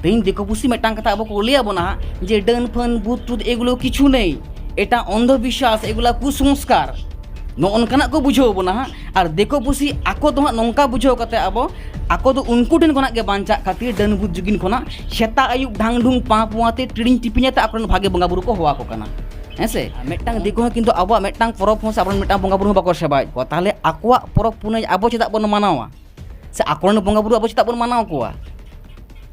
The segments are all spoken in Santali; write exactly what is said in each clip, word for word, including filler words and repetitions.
ᱛᱮᱦᱮᱧ ᱫᱤᱠᱩ ᱯᱩᱥᱤ ᱢᱤᱫᱴᱟᱝ ᱠᱟᱛᱷᱟ ᱟᱵᱚ ᱠᱚ ᱞᱟᱹᱭ ᱟᱵᱚᱱᱟ ᱦᱟᱸᱜ, ᱡᱮ ᱰᱟᱹᱱ ᱯᱷᱟᱹᱱ ᱵᱷᱩᱛ ᱴᱩᱛ ᱮᱜᱩᱞᱳ ᱠᱤᱪᱷᱩ ᱱᱮᱭ, ᱮᱴᱟ ᱚᱱᱫᱷᱚ ᱵᱤᱥᱣᱟᱥ, ᱮᱜᱩᱞᱟ ᱠᱩᱥᱚᱝᱥᱠᱟᱨ, ᱱᱚᱜᱼᱚ ᱱᱚᱝᱠᱟᱱᱟᱜ ᱠᱚ ᱵᱩᱡᱷᱟᱹᱣ ᱟᱵᱚᱱᱟ ᱦᱟᱸᱜ᱾ ᱟᱨ ᱫᱤᱠᱩ ᱯᱩᱥᱤ ᱟᱠᱚ ᱫᱚ ᱦᱟᱸᱜ ᱱᱚᱝᱠᱟ ᱵᱩᱡᱷᱟᱹᱣ ᱠᱟᱛᱮ ᱟᱵᱚ, ᱟᱠᱚ ᱫᱚ ᱩᱱᱠᱩ ᱴᱷᱮᱱ ᱠᱷᱚᱱᱟᱜ ᱜᱮ ᱵᱟᱧᱪᱟᱜ ᱠᱷᱟᱹᱛᱤᱨ ᱰᱟᱹᱱ ᱵᱷᱩᱛ ᱡᱩᱜᱤᱱ ᱠᱷᱚᱱᱟᱜ ᱥᱮᱛᱟᱜ ᱟᱹᱭᱩᱵ ᱰᱷᱟᱝ ᱰᱷᱩᱝ ᱯᱟᱸ ᱯᱩᱣᱟᱛᱮ ᱴᱤᱲᱤᱧ ᱴᱤᱯᱤᱧ ᱟᱛᱮ ᱟᱠᱚᱨᱮᱱ ᱵᱷᱟᱜᱮ ᱵᱚᱸᱜᱟ ᱵᱩᱨᱩ ᱠᱚ ᱦᱚᱦᱚ ᱟᱠᱚ ᱠᱟᱱᱟ᱾ ᱦᱮᱸ ᱥᱮ? ᱢᱤᱫᱴᱟᱝ ᱫᱤᱠᱩ ᱦᱚᱸ ᱠᱤᱱᱛᱩ ᱟᱵᱚᱣᱟᱜ ᱢᱤᱫᱴᱟᱝ ᱯᱚᱨᱚᱵᱽ ᱦᱚᱸ ᱥᱮ ᱟᱵᱚᱨᱮᱱ ᱢᱤᱫᱴᱟᱝ ᱵᱚᱸᱜᱟ ᱵᱩᱨᱩ ᱦᱚᱸ ᱵᱟᱠᱚ ᱥᱮᱵᱟᱭᱮᱫ ᱠᱚᱣᱟ, ᱛᱟᱦᱚᱞᱮ ᱟᱠᱚᱣᱟᱜ ᱯᱚᱨᱚᱵᱽ ᱯᱩᱱᱟᱹᱭ ᱟᱵᱚ ᱪᱮᱫᱟᱜ ᱵᱚᱱ ᱢᱟᱱᱟᱣᱟ? ᱥᱮ ᱟᱠᱚᱨᱮᱱ ᱵᱚᱸᱜᱟ ᱵᱩᱨᱩ ᱟᱵᱚ ᱪᱮᱫᱟᱜ ᱵᱚᱱ ᱢᱟᱱᱟᱣ ᱠᱚᱣᱟ?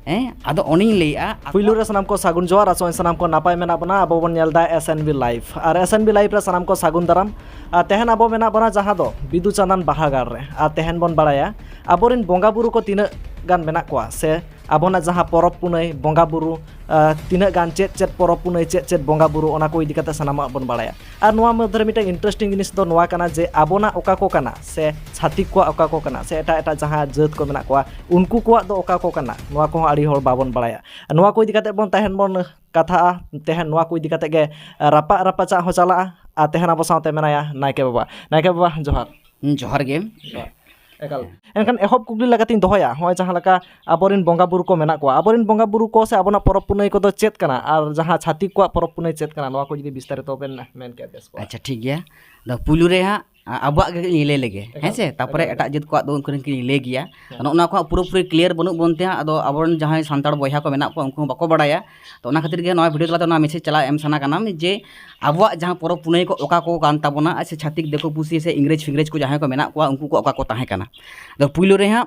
ᱦᱮᱸ, ᱟᱫᱚ ᱚᱱᱮᱧ ᱞᱟᱹᱭᱮᱫᱼᱟ, ᱟᱠᱚ ᱯᱩᱭᱞᱩ ᱨᱮ ᱥᱟᱱᱟᱢ ᱠᱚ ᱥᱟᱹᱜᱩᱱ ᱡᱚᱦᱟᱨ, ᱟᱥᱚᱜ ᱟᱹᱧ ᱥᱟᱱᱟᱢ ᱠᱚ ᱱᱟᱯᱟᱭ ᱢᱮᱱᱟᱜ ᱵᱚᱱᱟ᱾ ᱟᱵᱚ ᱵᱚᱱ ᱧᱮᱞ ᱮᱫᱟ S N B Live, ᱟᱨ S N B Live ᱨᱮ ᱥᱟᱱᱟᱢ ᱠᱚ ᱥᱟᱹᱜᱩᱱ ᱫᱟᱨᱟᱢ᱾ ᱟᱨ ᱛᱮᱦᱮᱧ ᱟᱵᱚ ᱢᱮᱱᱟᱜ ᱵᱚᱱᱟ ᱡᱟᱦᱟᱸ ᱫᱚ ᱵᱤᱫᱩ ᱪᱟᱸᱫᱟᱱ ᱵᱟᱦᱟᱜᱟᱲ ᱨᱮ, ᱟᱨ ᱛᱮᱦᱮᱧ ᱵᱚᱱ ᱵᱟᱲᱟᱭᱟ ᱟᱵᱚᱨᱮᱱ ᱵᱚᱸᱜᱟ ᱵᱩᱨᱩ ᱠᱚ ᱛᱤᱱᱟᱹᱜ ᱜᱟᱱ ᱢᱮᱱᱟᱜ ᱠᱚᱣᱟ, ᱥᱮ ᱟᱵᱚᱱᱟᱜ ᱡᱟᱦᱟᱸ ᱯᱚᱨᱚᱵᱽ ᱯᱩᱱᱟᱹᱭ, ᱵᱚᱸᱜᱟ ᱵᱩᱨᱩ, ᱟᱨ ᱛᱤᱱᱟᱹᱜ ᱜᱟᱱ ᱪᱮᱫ ᱪᱮᱫ ᱯᱚᱨᱚᱵᱽ ᱯᱩᱱᱟᱹᱭ, ᱪᱮᱫ ᱪᱮᱫ ᱵᱚᱸᱜᱟ ᱵᱩᱨᱩ, ᱚᱱᱟ ᱠᱚ ᱤᱫᱤ ᱠᱟᱛᱮ ᱥᱟᱱᱟᱢᱟᱜ ᱵᱚᱱ ᱵᱟᱲᱟᱭᱟ᱾ ᱟᱨ ᱱᱚᱣᱟ ᱢᱚᱫᱽᱫᱷᱮ ᱨᱮ ᱢᱤᱫᱴᱟᱝ interesting ᱡᱤᱱᱤᱥ ᱫᱚ ᱱᱚᱣᱟ ᱠᱟᱱᱟ ᱡᱮ ᱟᱵᱚᱱᱟᱜ ᱚᱠᱟ ᱠᱚ ᱠᱟᱱᱟ, ᱥᱮ ᱪᱷᱟᱹᱛᱤᱠ ᱠᱚᱣᱟᱜ ᱚᱠᱟ ᱠᱚ ᱠᱟᱱᱟ, ᱥᱮ ᱮᱴᱟᱜ ᱮᱴᱟᱜ ᱡᱟᱦᱟᱸ ᱡᱟᱹᱛ ᱠᱚ ᱢᱮᱱᱟᱜ ᱠᱚᱣᱟ, ᱩᱱᱠᱩ ᱠᱚᱣᱟᱜ ᱫᱚ ᱚᱠᱟ ᱠᱚ ᱠᱟᱱᱟ, ᱱᱚᱣᱟ ᱠᱚᱦᱚᱸ ᱟᱹᱰᱤ ᱦᱚᱲ ᱵᱟᱵᱚᱱ ᱵᱟᱲᱟᱭᱟ᱾ ᱱᱚᱣᱟ ᱠᱚ ᱤᱫᱤ ᱠᱟᱛᱮ ᱵᱚᱱ ᱛᱟᱦᱮᱱ ᱵᱚᱱ ᱠᱟᱛᱷᱟᱜᱼᱟ, ᱛᱟᱦᱮᱱ ᱱᱚᱣᱟ ᱠᱚ ᱤᱫᱤ ᱠᱟᱛᱮ ᱜᱮ ᱨᱟᱯᱟᱜ ᱨᱟᱯᱟᱪᱟᱜ ᱦᱚᱸ ᱪᱟᱞᱟᱜᱼᱟ᱾ ᱟᱨ ᱛᱟᱦᱮᱱ ᱟᱵᱚ ᱥᱟᱶᱛᱮ ᱢᱮᱱᱟᱭᱟ ᱱᱟᱭᱠᱮ ᱵᱟᱵᱟ᱾ ᱱᱟᱭᱠᱮ ᱵᱟᱵᱟ, ᱡᱚᱦᱟᱨ᱾ ᱦᱩᱸ, ᱡᱚᱦᱟᱨ ᱜᱮ᱾ ᱮᱠᱟᱞ᱾ ᱮᱱᱠᱷᱟᱱ ᱮᱦᱚᱵ ᱠᱩᱠᱞᱤ ᱞᱮᱠᱟᱛᱤᱧ ᱫᱚᱦᱚᱭᱟ, ᱱᱚᱜᱼᱚᱭ ᱡᱟᱦᱟᱸ ᱞᱮᱠᱟ ᱟᱵᱚᱨᱮᱱ ᱵᱚᱸᱜᱟ ᱵᱩᱨᱩ ᱠᱚ ᱢᱮᱱᱟᱜ ᱠᱚᱣᱟ, ᱟᱵᱚᱨᱮᱱ ᱵᱚᱸᱜᱟ ᱵᱩᱨᱩ ᱠᱚ ᱥᱮ ᱟᱵᱚᱱᱟᱜ ᱯᱚᱨᱚᱵᱽ ᱯᱩᱱᱟᱹᱭ ᱠᱚᱫᱚ ᱪᱮᱫ ᱠᱟᱱᱟ, ᱟᱨ ᱡᱟᱦᱟᱸ ᱪᱷᱟᱹᱛᱤᱠ ᱠᱚᱣᱟᱜ ᱯᱚᱨᱚᱵᱽ ᱯᱩᱱᱟᱹᱭ ᱪᱮᱫ ᱠᱟᱱᱟ, ᱱᱚᱣᱟ ᱠᱚ ᱡᱩᱫᱤ ᱵᱤᱥᱛᱟᱨᱤᱛᱚ ᱵᱮᱱ ᱢᱮᱱ ᱠᱮᱭᱟ, ᱵᱮᱥ ᱠᱚᱜᱼᱟ᱾ ᱟᱪᱪᱷᱟ, ᱴᱷᱤᱠ ᱜᱮᱭᱟ᱾ ᱟᱫᱚ ᱯᱩᱭᱞᱩ ᱨᱮ ᱦᱟᱸᱜ, ᱟ-, ᱟᱵᱚᱣᱟᱜ ᱜᱮ ᱞᱤᱧ ᱞᱟᱹᱭ ᱞᱮᱜᱮ, ᱮᱠᱟᱞ, ᱦᱮᱸ ᱥᱮ? ᱛᱟᱨᱯᱚᱨᱮ ᱮᱠᱟᱞ, ᱮᱴᱟᱜ ᱡᱟᱹᱛ ᱠᱚᱣᱟᱜ ᱫᱚ ᱩᱱᱠᱩ ᱨᱮᱱ ᱜᱮᱞᱤᱧ ᱞᱟᱹᱭ ᱜᱮᱭᱟ᱾ ᱦᱮᱸ᱾ ᱱᱚᱜᱼᱚ ᱱᱚᱣᱟ ᱠᱚ ᱦᱟᱸᱜ ᱯᱩᱨᱟᱹᱯᱩᱨᱤ clear ᱵᱟᱹᱱᱩᱜ ᱵᱚᱱ ᱛᱮ ᱦᱟᱸᱜ, ᱟᱫᱚ ᱟᱵᱚᱨᱮᱱ ᱡᱟᱦᱟᱸᱭ ᱥᱟᱱᱛᱟᱲ ᱵᱚᱭᱦᱟ ᱠᱚ ᱢᱮᱱᱟᱜ ᱠᱚᱣᱟ, ᱩᱱᱠᱩ ᱦᱚᱸ ᱵᱟᱠᱚ ᱵᱟᱲᱟᱭᱟ᱾ ᱛᱚ, ᱚᱱᱟ ᱠᱷᱟᱹᱛᱤᱨ ᱜᱮ ᱱᱚᱣᱟ video ᱛᱟᱞᱟᱛᱮ ᱚᱱᱟ message ᱪᱟᱞᱟᱣ ᱮᱢ ᱥᱟᱱᱟ ᱠᱟᱱᱟ ᱡᱮ ᱟᱵᱚᱣᱟᱜ ᱡᱟᱦᱟᱸ ᱯᱚᱨᱚᱵᱽ ᱯᱩᱱᱟᱹᱭ ᱠᱚ ᱚᱠᱟ ᱠᱚ ᱠᱟᱱ ᱛᱟᱵᱚᱱᱟ, ᱟᱨ ᱥᱮ ᱪᱷᱟᱹᱛᱤᱠ ᱫᱤᱠᱩ ᱯᱩᱥᱤ ᱥᱮ ᱤᱝᱨᱮᱡᱽ ᱯᱷᱤᱝᱨᱮᱡᱽ ᱠᱚ ᱡᱟᱦᱟᱸᱭ ᱠᱚ ᱢᱮᱱᱟᱜ ᱠᱚᱣᱟ, ᱩᱱᱠᱩ ᱠᱚ ᱚᱠᱟ ᱠᱚ ᱛᱟᱦᱮᱸ ᱠᱟᱱᱟ᱾ ᱟᱫᱚ ᱯᱩᱭᱞᱩ ᱨᱮ ᱦᱟᱸᱜ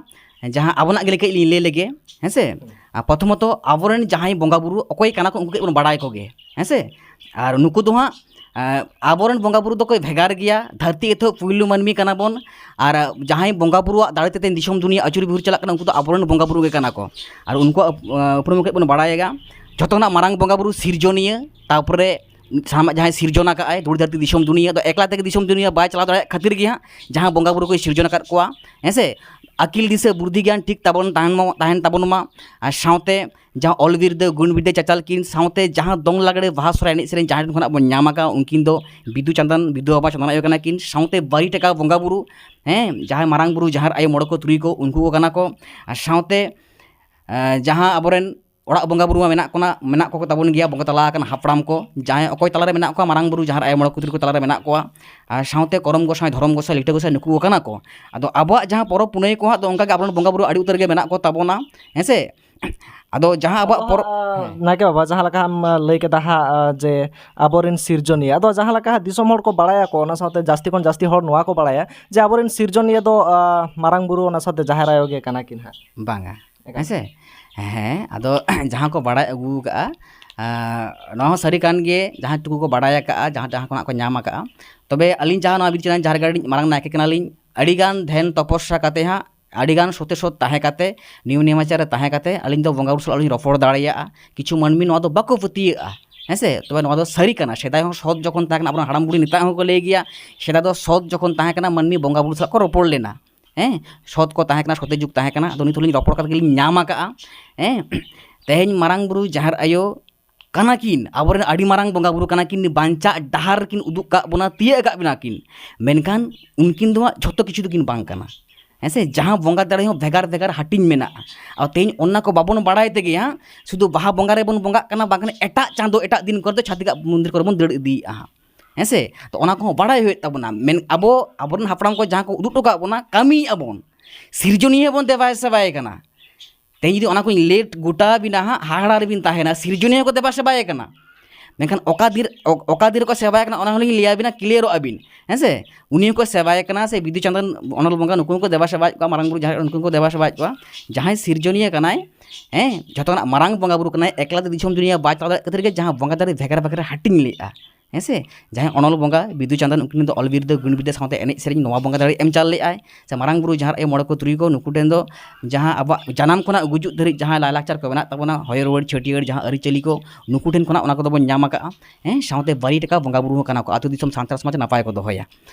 ᱡᱟᱦᱟᱸ ᱟᱵᱚᱱᱟᱜ ᱜᱮ ᱠᱟᱹᱡ ᱞᱤᱧ ᱞᱟᱹᱭ ᱞᱮᱜᱮ, ᱦᱮᱸ ᱥᱮ? ᱟᱨ ᱯᱨᱚᱛᱷᱚᱢᱚᱛᱚ ᱟᱵᱚᱨᱮᱱ ᱡᱟᱦᱟᱸᱭ ᱵᱚᱸᱜᱟ ᱵᱩᱨᱩ ᱚᱠᱚᱭ ᱠᱟᱱᱟ ᱠᱚ, ᱩᱱᱠᱩ ᱠᱟᱹᱡ ᱵᱚᱱ ᱵᱟᱲᱟᱭ ᱠᱚᱜᱮ, ᱦᱮᱸ ᱥᱮ? ᱟᱨ ᱱᱩᱠᱩ ᱫᱚ ᱦᱟᱸᱜ, ᱟᱸ, ᱟᱵᱚᱨᱮᱱ ᱵᱚᱸᱜᱟ ᱵᱩᱨᱩ ᱫᱚᱠᱚ ᱵᱷᱮᱜᱟᱨ ᱜᱮᱭᱟ᱾ ᱫᱷᱟᱹᱨᱛᱤ ᱮᱛᱚᱦᱚᱵ ᱯᱩᱭᱞᱩ ᱢᱟᱹᱱᱢᱤ ᱠᱟᱱᱟ ᱵᱚᱱ, ᱟᱨ ᱡᱟᱦᱟᱸᱭ ᱵᱚᱸᱜᱟ ᱵᱩᱨᱩᱣᱟᱜ ᱫᱟᱲᱮ ᱛᱮ ᱛᱮᱦᱮᱧ ᱫᱤᱥᱚᱢ ᱫᱩᱱᱤᱭᱟᱹ ᱟᱹᱪᱩᱨ ᱵᱤᱦᱩᱨ ᱪᱟᱞᱟᱜ ᱠᱟᱱᱟ, ᱩᱱᱠᱩ ᱫᱚ ᱟᱵᱚᱨᱮᱱ ᱵᱚᱸᱜᱟ ᱵᱩᱨᱩ ᱜᱮ ᱠᱟᱱᱟ ᱠᱚ᱾ ᱟᱨ ᱩᱱᱠᱩᱣᱟᱜ, ᱟᱸ, ᱩᱯᱨᱩᱢ ᱠᱟᱹᱡ ᱵᱚᱱ ᱵᱟᱲᱟᱭᱟ᱾ ᱡᱷᱚᱛᱚ ᱠᱷᱚᱱᱟᱜ ᱢᱟᱨᱟᱝ ᱵᱚᱸᱜᱟ ᱵᱩᱨᱩ ᱥᱤᱨᱡᱚᱱᱤᱭᱟᱹ, ᱛᱟᱨᱯᱚᱨᱮ ᱥᱟᱱᱟᱢᱟᱜ ᱡᱟᱦᱟᱸᱭ ᱥᱤᱨᱡᱚᱱ ᱟᱠᱟᱫ ᱟᱭ ᱫᱷᱩᱲᱤ ᱫᱷᱟᱹᱨᱛᱤ ᱫᱤᱥᱚᱢ ᱫᱩᱱᱤᱭᱟᱹ, ᱫᱚ ᱮᱠᱞᱟ ᱛᱮᱜᱮ ᱫᱤᱥᱚᱢ ᱫᱩᱱᱤᱭᱟᱹ ᱵᱟᱭ ᱪᱟᱞᱟᱣ ᱫᱟᱲᱮᱭᱟᱜ ᱠᱷᱟᱹᱛᱤᱨ ᱜᱮ ᱦᱟᱸᱜ ᱡᱟᱦᱟᱸ ᱵᱚᱸᱜᱟ ᱵᱩᱨᱩ ᱠᱚᱭ ᱥᱤᱨᱡᱚᱱ ᱟᱠᱟᱫ ᱠᱚᱣᱟ, ᱦᱮᱸ ᱥᱮ? ᱟᱹᱠᱤᱞ ᱫᱤᱥᱟᱹ ᱵᱩᱫᱽᱫᱷᱤ ᱜᱮᱭᱟᱱ ᱴᱷᱤᱠ ᱛᱟᱵᱚᱱ ᱛᱟᱦᱮᱱ ᱢᱟ, ᱛᱟᱦᱮᱱ ᱛᱟᱵᱚᱱ ᱢᱟ᱾ ᱟᱨ ᱥᱟᱶᱛᱮ ᱡᱟᱦᱟᱸ ᱚᱞ ᱵᱤᱨᱫᱟᱹ ᱜᱩᱱ ᱵᱤᱨᱫᱟᱹ ᱪᱟᱪᱟᱞ ᱠᱤᱱ, ᱥᱟᱶᱛᱮ ᱡᱟᱦᱟᱸ ᱫᱚᱝ ᱞᱟᱜᱽᱲᱮ ᱵᱟᱦᱟ ᱥᱚᱦᱨᱟᱭ ᱮᱱᱮᱡ ᱥᱮᱨᱮᱧ ᱡᱟᱦᱟᱸᱭ ᱴᱷᱮᱱ ᱠᱷᱚᱱᱟᱜ ᱵᱚᱱ ᱧᱟᱢ ᱟᱠᱟᱫ, ᱩᱱᱠᱤᱱ ᱫᱚ ᱵᱤᱫᱩ ᱪᱟᱸᱫᱟᱱ, ᱵᱤᱫᱩ ᱵᱟᱵᱟ ᱪᱟᱸᱫᱟᱱ ᱟᱭᱳ ᱠᱟᱱᱟ ᱠᱤᱱ᱾ ᱥᱟᱶᱛᱮ ᱵᱟᱹᱨᱤ ᱴᱟᱠᱟ ᱵᱚᱸᱜᱟ ᱵᱩᱨᱩ, ᱦᱮᱸ, ᱡᱟᱦᱟᱸᱭ ᱢᱟᱨᱟᱝ ᱵᱩᱨᱩ, ᱡᱟᱦᱮᱨ ᱟᱭᱳ, ᱢᱚᱬᱮ ᱠᱚ ᱛᱩᱨᱩᱭ ᱠᱚ, ᱩᱱᱠᱩ ᱠᱚ ᱠᱟᱱᱟ ᱠᱚ᱾ ᱟᱨ ᱥᱟᱶᱛᱮ, ᱮᱸ, ᱡᱟᱦᱟᱸ ᱟᱵᱚᱨᱮᱱ ᱚᱲᱟᱜ ᱵᱚᱸᱜᱟ ᱵᱩᱨᱩ ᱢᱟ ᱢᱮᱱᱟᱜ ᱠᱚᱱᱟ, ᱢᱮᱱᱟᱜ ᱠᱚ ᱛᱟᱵᱚᱱ ᱜᱮᱭᱟ, ᱵᱚᱸᱜᱟ ᱛᱟᱞᱟ ᱟᱠᱟᱱ ᱦᱟᱯᱲᱟᱢ ᱠᱚ, ᱡᱟᱦᱟᱸᱭ ᱚᱠᱚᱭ ᱛᱟᱞᱟᱨᱮ ᱢᱮᱱᱟᱜ ᱠᱚᱣᱟ, ᱢᱟᱨᱟᱝ ᱵᱩᱨᱩ, ᱡᱟᱦᱮᱨ ᱟᱭᱳ, ᱢᱚᱬᱮ ᱠᱚ ᱛᱩᱨᱩᱭ ᱠᱚ ᱛᱟᱞᱟᱨᱮ ᱢᱮᱱᱟᱜ ᱠᱚᱣᱟ, ᱟᱨ ᱥᱟᱶᱛᱮ ᱠᱚᱨᱚᱢ ᱜᱚᱸᱥᱟᱭ, ᱫᱷᱚᱨᱚᱢ ᱜᱚᱸᱥᱟᱭ, ᱞᱤᱴᱟᱹ ᱜᱚᱸᱥᱟᱭ, ᱱᱩᱠᱩ ᱠᱚ ᱠᱟᱱᱟ ᱠᱚ᱾ ᱟᱫᱚ ᱟᱵᱚᱣᱟᱜ ᱡᱟᱦᱟᱸ ᱯᱚᱨᱚᱵᱽ ᱯᱩᱱᱟᱹᱭ ᱠᱚ ᱦᱟᱸᱜ ᱫᱚ ᱚᱱᱠᱟᱜᱮ ᱟᱵᱚᱨᱮᱱ ᱵᱚᱸᱜᱟ ᱵᱩᱨᱩ ᱟᱹᱰᱤ ᱩᱛᱟᱹᱨ ᱜᱮ ᱢᱮᱱᱟᱜ ᱠᱚ ᱛᱟᱵᱚᱱᱟ, ᱦᱮᱸ ᱥᱮ? ᱟᱫᱚ ᱡᱟᱦᱟᱸ ᱟᱵᱚᱣᱟᱜ ᱟᱫᱚ ᱯᱚᱨᱚᱵᱽ ᱦᱟᱸᱜ, ᱦᱮᱸ᱾ ᱱᱟᱭᱠᱮ ᱵᱟᱵᱟ, ᱡᱟᱦᱟᱸ ᱞᱮᱠᱟ ᱟᱢ ᱞᱟᱹᱭ ᱠᱮᱫᱟ ᱦᱟᱸᱜ, ᱡᱮ ᱟᱵᱚᱨᱮᱱ ᱥᱤᱨᱡᱚᱱᱤᱭᱟᱹ, ᱟᱫᱚ ᱡᱟᱦᱟᱸ ᱞᱮᱠᱟ ᱦᱟᱸᱜ ᱫᱤᱥᱚᱢ ᱦᱚᱲ ᱠᱚ ᱵᱟᱲᱟᱭᱟᱠᱚ, ᱚᱱᱟ ᱥᱟᱶᱛᱮ ᱡᱟᱹᱥᱛᱤ ᱠᱷᱚᱱ ᱡᱟᱹᱥᱛᱤ ᱦᱚᱲ ᱱᱚᱣᱟ ᱠᱚ ᱵᱟᱲᱟᱭᱟ ᱡᱮ ᱟᱵᱚᱨᱮᱱ ᱥᱤᱨᱡᱚᱱᱤᱭᱟᱹ ᱫᱚ, ᱟᱸ, ᱢᱟᱨᱟᱝ ᱵᱩᱨᱩ, ᱚᱱᱟ ᱥᱟᱶᱛᱮ ᱡᱟᱦᱮᱨ ᱟᱭᱳ ᱜᱮ ᱠᱟᱱᱟ ᱠᱤᱱ ᱦᱟᱸᱜ᱾ ᱵᱟᱝᱟ᱾ ᱮᱠᱟᱞ᱾ ᱦᱮᱸ ᱥᱮ? ᱦᱮᱸ, ᱟᱫᱚ ᱡᱟᱦᱟᱸ ᱠᱚ ᱵᱟᱲᱟᱭ ᱟᱹᱜᱩ ᱟᱠᱟᱫᱼᱟ, ᱟᱸ, ᱱᱚᱣᱟ ᱦᱚᱸ ᱥᱟᱹᱨᱤ ᱠᱟᱱ ᱜᱮ, ᱡᱟᱦᱟᱸ ᱴᱩᱠᱩ ᱠᱚ ᱵᱟᱲᱟᱭ ᱟᱠᱟᱫᱼᱟ, ᱡᱟᱦᱟᱸ, ᱡᱟᱦᱟᱸ ᱠᱷᱚᱱᱟᱜ ᱠᱚ ᱧᱟᱢ ᱟᱠᱟᱫᱼᱟ᱾ ᱛᱚᱵᱮ ᱟᱹᱞᱤᱧ ᱡᱟᱦᱟᱸ ᱱᱚᱣᱟ ᱵᱤᱨ ᱪᱟᱱᱟᱧ ᱡᱟᱦᱮᱨ ᱜᱟᱲ ᱨᱤᱱᱤᱡ ᱢᱟᱨᱟᱝ ᱱᱟᱭᱠᱮ ᱠᱟᱱᱟᱞᱤᱧ, ᱟᱹᱰᱤᱜᱟᱱ ᱫᱷᱮᱱ ᱛᱚᱯᱚᱥᱭᱟ ᱠᱟᱛᱮ ᱦᱟᱸᱜ, ᱟᱹᱰᱤᱜᱟᱱ ᱥᱚᱛᱮ ᱥᱚᱛ ᱛᱟᱦᱮᱸ ᱠᱟᱛᱮ, ᱱᱤᱭᱚᱢ ᱱᱮᱢᱟᱪᱟᱨ ᱨᱮ ᱛᱟᱦᱮᱸ ᱠᱟᱛᱮ ᱟᱹᱞᱤᱧ ᱫᱚ ᱵᱚᱸᱜᱟ ᱵᱩᱨᱩ ᱥᱟᱞᱟᱜ ᱞᱤᱧ ᱨᱚᱯᱚᱲ ᱫᱟᱲᱮᱭᱟᱜᱼᱟ᱾ ᱠᱤᱪᱷᱩ ᱢᱟᱹᱱᱢᱤ ᱱᱚᱣᱟ ᱫᱚ ᱵᱟᱠᱚ ᱯᱟᱹᱛᱭᱟᱹᱜᱼᱟ, ᱦᱮᱸ ᱥᱮ? ᱛᱚᱵᱮ ᱱᱚᱣᱟ ᱫᱚ ᱥᱟᱹᱨᱤ ᱠᱟᱱᱟ᱾ ᱥᱮᱫᱟᱭ ᱦᱚᱸ ᱥᱚᱛ ᱡᱚᱠᱷᱚᱱ ᱛᱟᱦᱮᱸ ᱠᱟᱱᱟ, ᱟᱵᱚᱨᱮᱱ ᱦᱟᱲᱟᱢ ᱵᱩᱲᱦᱤ ᱱᱮᱛᱟᱨ ᱦᱚᱸᱠᱚ ᱞᱟᱹᱭ ᱜᱮᱭᱟ, ᱥᱮᱫᱟᱭ ᱫᱚ ᱥᱚᱛ ᱡᱚᱠᱷᱚᱱ ᱛᱟᱦᱮᱸ ᱠᱟᱱᱟ, ᱢᱟᱹᱱᱢᱤ ᱵᱚᱸᱜᱟ ᱵᱩᱨᱩ ᱥᱟᱞᱟᱜ ᱠᱚ ᱨᱚᱯᱚᱲ ᱞᱮᱱᱟ᱾ ᱦᱮᱸ, ᱥᱚᱛ ᱠᱚ ᱛᱟᱦᱮᱸ ᱠᱟᱱᱟ, ᱥᱚᱛᱮ ᱡᱩᱜᱽ ᱛᱟᱦᱮᱸ ᱠᱟᱱᱟ᱾ ᱟᱫᱚ ᱱᱤᱛ ᱦᱚᱸᱞᱤᱧ ᱨᱚᱯᱚᱲ ᱠᱟᱛᱮ ᱜᱮᱞᱤᱧ ᱧᱟᱢ ᱟᱠᱟᱜᱼᱟ᱾ ᱦᱮᱸ, ᱛᱮᱦᱮᱧ ᱢᱟᱨᱟᱝ ᱵᱩᱨᱩ, ᱡᱟᱦᱮᱨ ᱟᱭᱳ ᱠᱟᱱᱟ ᱠᱤᱱ, ᱟᱵᱚᱨᱮᱱ ᱟᱹᱰᱤ ᱢᱟᱨᱟᱝ ᱵᱚᱸᱜᱟ ᱵᱩᱨᱩ ᱠᱟᱱᱟ ᱠᱤᱱ, ᱵᱟᱧᱪᱟᱜ ᱰᱟᱦᱟᱨ ᱠᱤᱱ ᱩᱫᱩᱜ ᱠᱟᱜ ᱵᱚᱱᱟ, ᱛᱤᱭᱟᱹᱜ ᱟᱠᱟᱫ ᱵᱚᱱᱟ ᱠᱤᱱ᱾ ᱢᱮᱱᱠᱷᱟᱱ ᱩᱱᱠᱤᱱ ᱫᱚ ᱦᱟᱸᱜ ᱡᱷᱚᱛᱚ ᱠᱤᱪᱷᱩ ᱫᱚᱠᱤᱱ ᱵᱟᱝ ᱠᱟᱱᱟ᱾ ᱦᱮᱸ ᱥᱮ, ᱡᱟᱦᱟᱸ ᱵᱚᱸᱜᱟ ᱫᱟᱲᱮ ᱦᱚᱸ ᱵᱷᱮᱜᱟᱨ ᱵᱷᱮᱜᱟᱨ ᱦᱟᱹᱴᱤᱧ ᱢᱮᱱᱟᱜᱼᱟ᱾ ᱟᱨ ᱛᱮᱦᱮᱧ ᱚᱱᱟ ᱠᱚ ᱵᱟᱵᱚᱱ ᱵᱟᱲᱟᱭ ᱛᱮᱜᱮ ᱦᱟᱸᱜ ᱥᱩᱫᱷᱩ ᱵᱟᱦᱟ ᱵᱚᱸᱜᱟ ᱨᱮᱵᱚᱱ ᱵᱚᱸᱜᱟᱜ ᱠᱟᱱᱟ, ᱵᱟᱝᱠᱷᱟᱱ ᱮᱴᱟᱜ ᱪᱟᱸᱫᱳ, ᱮᱴᱟᱜ ᱫᱤᱱ ᱠᱚᱨᱮ ᱫᱚ ᱪᱷᱟᱹᱛᱤᱠᱟᱜ ᱢᱚᱱᱫᱤᱨ ᱠᱚᱨᱮ ᱵᱚᱱ ᱫᱟᱹᱲ ᱤᱫᱤᱭᱮᱫᱼᱟ ᱦᱟᱸᱜ᱾ ᱦᱮᱸ ᱥᱮ? ᱛᱚ ᱚᱱᱟ ᱠᱚᱦᱚᱸ ᱵᱟᱲᱟᱭ ᱦᱩᱭᱩᱜ ᱛᱟᱵᱚᱱᱟ᱾ ᱢᱮᱱ, ᱟᱵᱚ, ᱟᱵᱚᱨᱮᱱ ᱦᱟᱯᱲᱟᱢ ᱠᱚ ᱡᱟᱦᱟᱸ ᱠᱚ ᱩᱫᱩᱜ ᱦᱚᱴᱚ ᱠᱟᱜ ᱵᱚᱱᱟ, ᱠᱟᱹᱢᱤᱭᱮᱫᱼᱟ ᱵᱚᱱ, ᱥᱤᱨᱡᱚᱱᱤᱭᱟᱹ ᱵᱚᱱ ᱫᱮᱵᱟ ᱥᱮᱵᱟᱭᱮ ᱠᱟᱱᱟ᱾ ᱛᱮᱦᱮᱧ ᱡᱩᱫᱤ ᱚᱱᱟ ᱠᱚᱧ ᱞᱟᱹᱭ ᱜᱚᱴᱟ ᱵᱤᱱᱟ ᱦᱟᱸᱜ, ᱦᱟᱦᱟᱲᱟ ᱨᱮᱵᱤᱱ ᱛᱟᱦᱮᱱᱟ᱾ ᱥᱤᱨᱡᱚᱱᱤᱭᱟᱹ ᱠᱚ ᱫᱮᱵᱟ ᱥᱮᱵᱟᱭᱮ ᱠᱟᱱᱟ, ᱢᱮᱱᱠᱷᱟᱱ ᱚᱠᱟ ᱫᱤᱱ, ᱚ-, ᱚᱠᱟ ᱫᱤᱱ ᱨᱮᱠᱚ ᱥᱮᱵᱟᱭᱮ ᱠᱟᱱᱟ, ᱚᱱᱟ ᱦᱚᱸᱞᱤᱧ ᱞᱟᱹᱭᱟᱵᱤᱱᱟ, ᱠᱞᱤᱭᱟᱨᱚᱜᱼᱟ ᱵᱤᱱ᱾ ᱦᱮᱸ ᱥᱮ? ᱩᱱᱤ ᱦᱚᱸᱠᱚ ᱥᱮᱵᱟᱭᱮ ᱠᱟᱱᱟ, ᱥᱮ ᱵᱤᱫᱩ ᱪᱟᱸᱫᱟᱱ ᱚᱱᱚᱞ ᱵᱚᱸᱜᱟ, ᱱᱩᱠᱩ ᱦᱚᱸᱠᱚ ᱫᱮᱵᱟ ᱥᱮᱵᱟᱭᱮᱫ ᱠᱚᱣᱟ, ᱢᱟᱨᱟᱝ ᱵᱩᱨᱩ, ᱡᱟᱦᱮᱨ ᱟᱭᱳ, ᱱᱩᱠᱩ ᱦᱚᱸᱠᱚ ᱫᱮᱵᱟ ᱥᱮᱵᱟᱭᱮᱫ ᱠᱚᱣᱟ᱾ ᱡᱟᱦᱟᱸᱭ ᱥᱤᱨᱡᱚᱱᱤᱭᱟᱹ ᱠᱟᱱᱟᱭ, ᱦᱮᱸ, ᱡᱷᱚᱛᱚ ᱠᱷᱚᱱᱟᱜ ᱢᱟᱨᱟᱝ ᱵᱚᱸᱜᱟ ᱵᱩᱨᱩ ᱠᱟᱱᱟᱭ, ᱮᱠᱞᱟ ᱛᱮ ᱫᱤᱥᱚᱢ ᱫᱩᱱᱤᱭᱟᱹ ᱵᱟᱭ ᱪᱟᱞᱟᱣ ᱫᱟᱲᱮᱭᱟᱜ ᱠᱷᱟᱹᱛᱤᱨ ᱜᱮ ᱡᱟᱦᱟᱸ ᱵᱚᱸᱜᱟ ᱫᱟᱲᱮ ᱵᱷᱮᱜᱟᱨ ᱵᱷᱮᱜᱟᱨ ᱦᱟᱹᱴᱤᱧ ᱞᱮᱫᱼᱟ᱾ ᱦᱮᱸ ᱥᱮ? ᱡᱟᱦᱟᱸᱭ ᱚᱱᱚᱞ ᱵᱚᱸᱜᱟ ᱵᱤᱫᱩ ᱪᱟᱸᱫᱟᱱ, ᱩᱱᱠᱤᱱ ᱫᱚ ᱚᱞ ᱵᱤᱨᱫᱟᱹ, ᱜᱩᱱ ᱵᱤᱨᱫᱟᱹ ᱥᱟᱶᱛᱮ ᱮᱱᱮᱡ ᱥᱮᱨᱮᱧ ᱱᱚᱣᱟ ᱵᱚᱸᱜᱟ ᱫᱟᱲᱮ ᱮᱢ ᱪᱟᱞ ᱞᱮᱫᱼᱟᱭ᱾ ᱥᱮ ᱢᱟᱨᱟᱝ ᱵᱩᱨᱩ, ᱡᱟᱦᱮᱨ ᱟᱭᱳ, ᱢᱚᱬᱮ ᱠᱚ ᱛᱩᱨᱩᱭ ᱠᱚ, ᱱᱩᱠᱩ ᱴᱷᱮᱱ ᱫᱚ ᱡᱟᱦᱟᱸ ᱟᱵᱚᱣᱟᱜ ᱡᱟᱱᱟᱢ ᱠᱷᱚᱱᱟᱜ ᱜᱩᱡᱩᱜ ᱫᱷᱟᱹᱨᱤᱡ ᱡᱟᱦᱟᱸ ᱞᱟᱭᱞᱟᱠᱪᱟᱨ ᱠᱚ ᱢᱮᱱᱟᱜ ᱛᱟᱵᱚᱱᱟ, ᱦᱚᱭᱚ ᱨᱩᱣᱟᱹᱲ, ᱪᱷᱟᱹᱴᱭᱟᱹᱨ, ᱡᱟᱦᱟᱸ ᱟᱹᱨᱤᱪᱟᱹᱞᱤ ᱠᱚ, ᱱᱩᱠᱩ ᱴᱷᱮᱱ ᱠᱷᱚᱱᱟᱜ ᱚᱱᱟ ᱠᱚᱫᱚ ᱵᱚᱱ ᱧᱟᱢ ᱟᱠᱟᱜᱼᱟ᱾ ᱦᱮᱸ, ᱥᱟᱶᱛᱮ ᱵᱟᱹᱨᱤ ᱴᱟᱠᱟ ᱵᱚᱸᱜᱟ ᱵᱩᱨᱩ ᱦᱚᱸ ᱠᱟᱱᱟ ᱠᱚ, ᱟᱹᱛᱩ ᱫᱤᱥᱚᱢ ᱥᱟᱱᱛᱟᱲ ᱥᱚᱢᱟᱡᱽ ᱱᱟᱯᱟᱭ ᱠᱚ ᱫᱚᱦᱚᱭᱟ᱾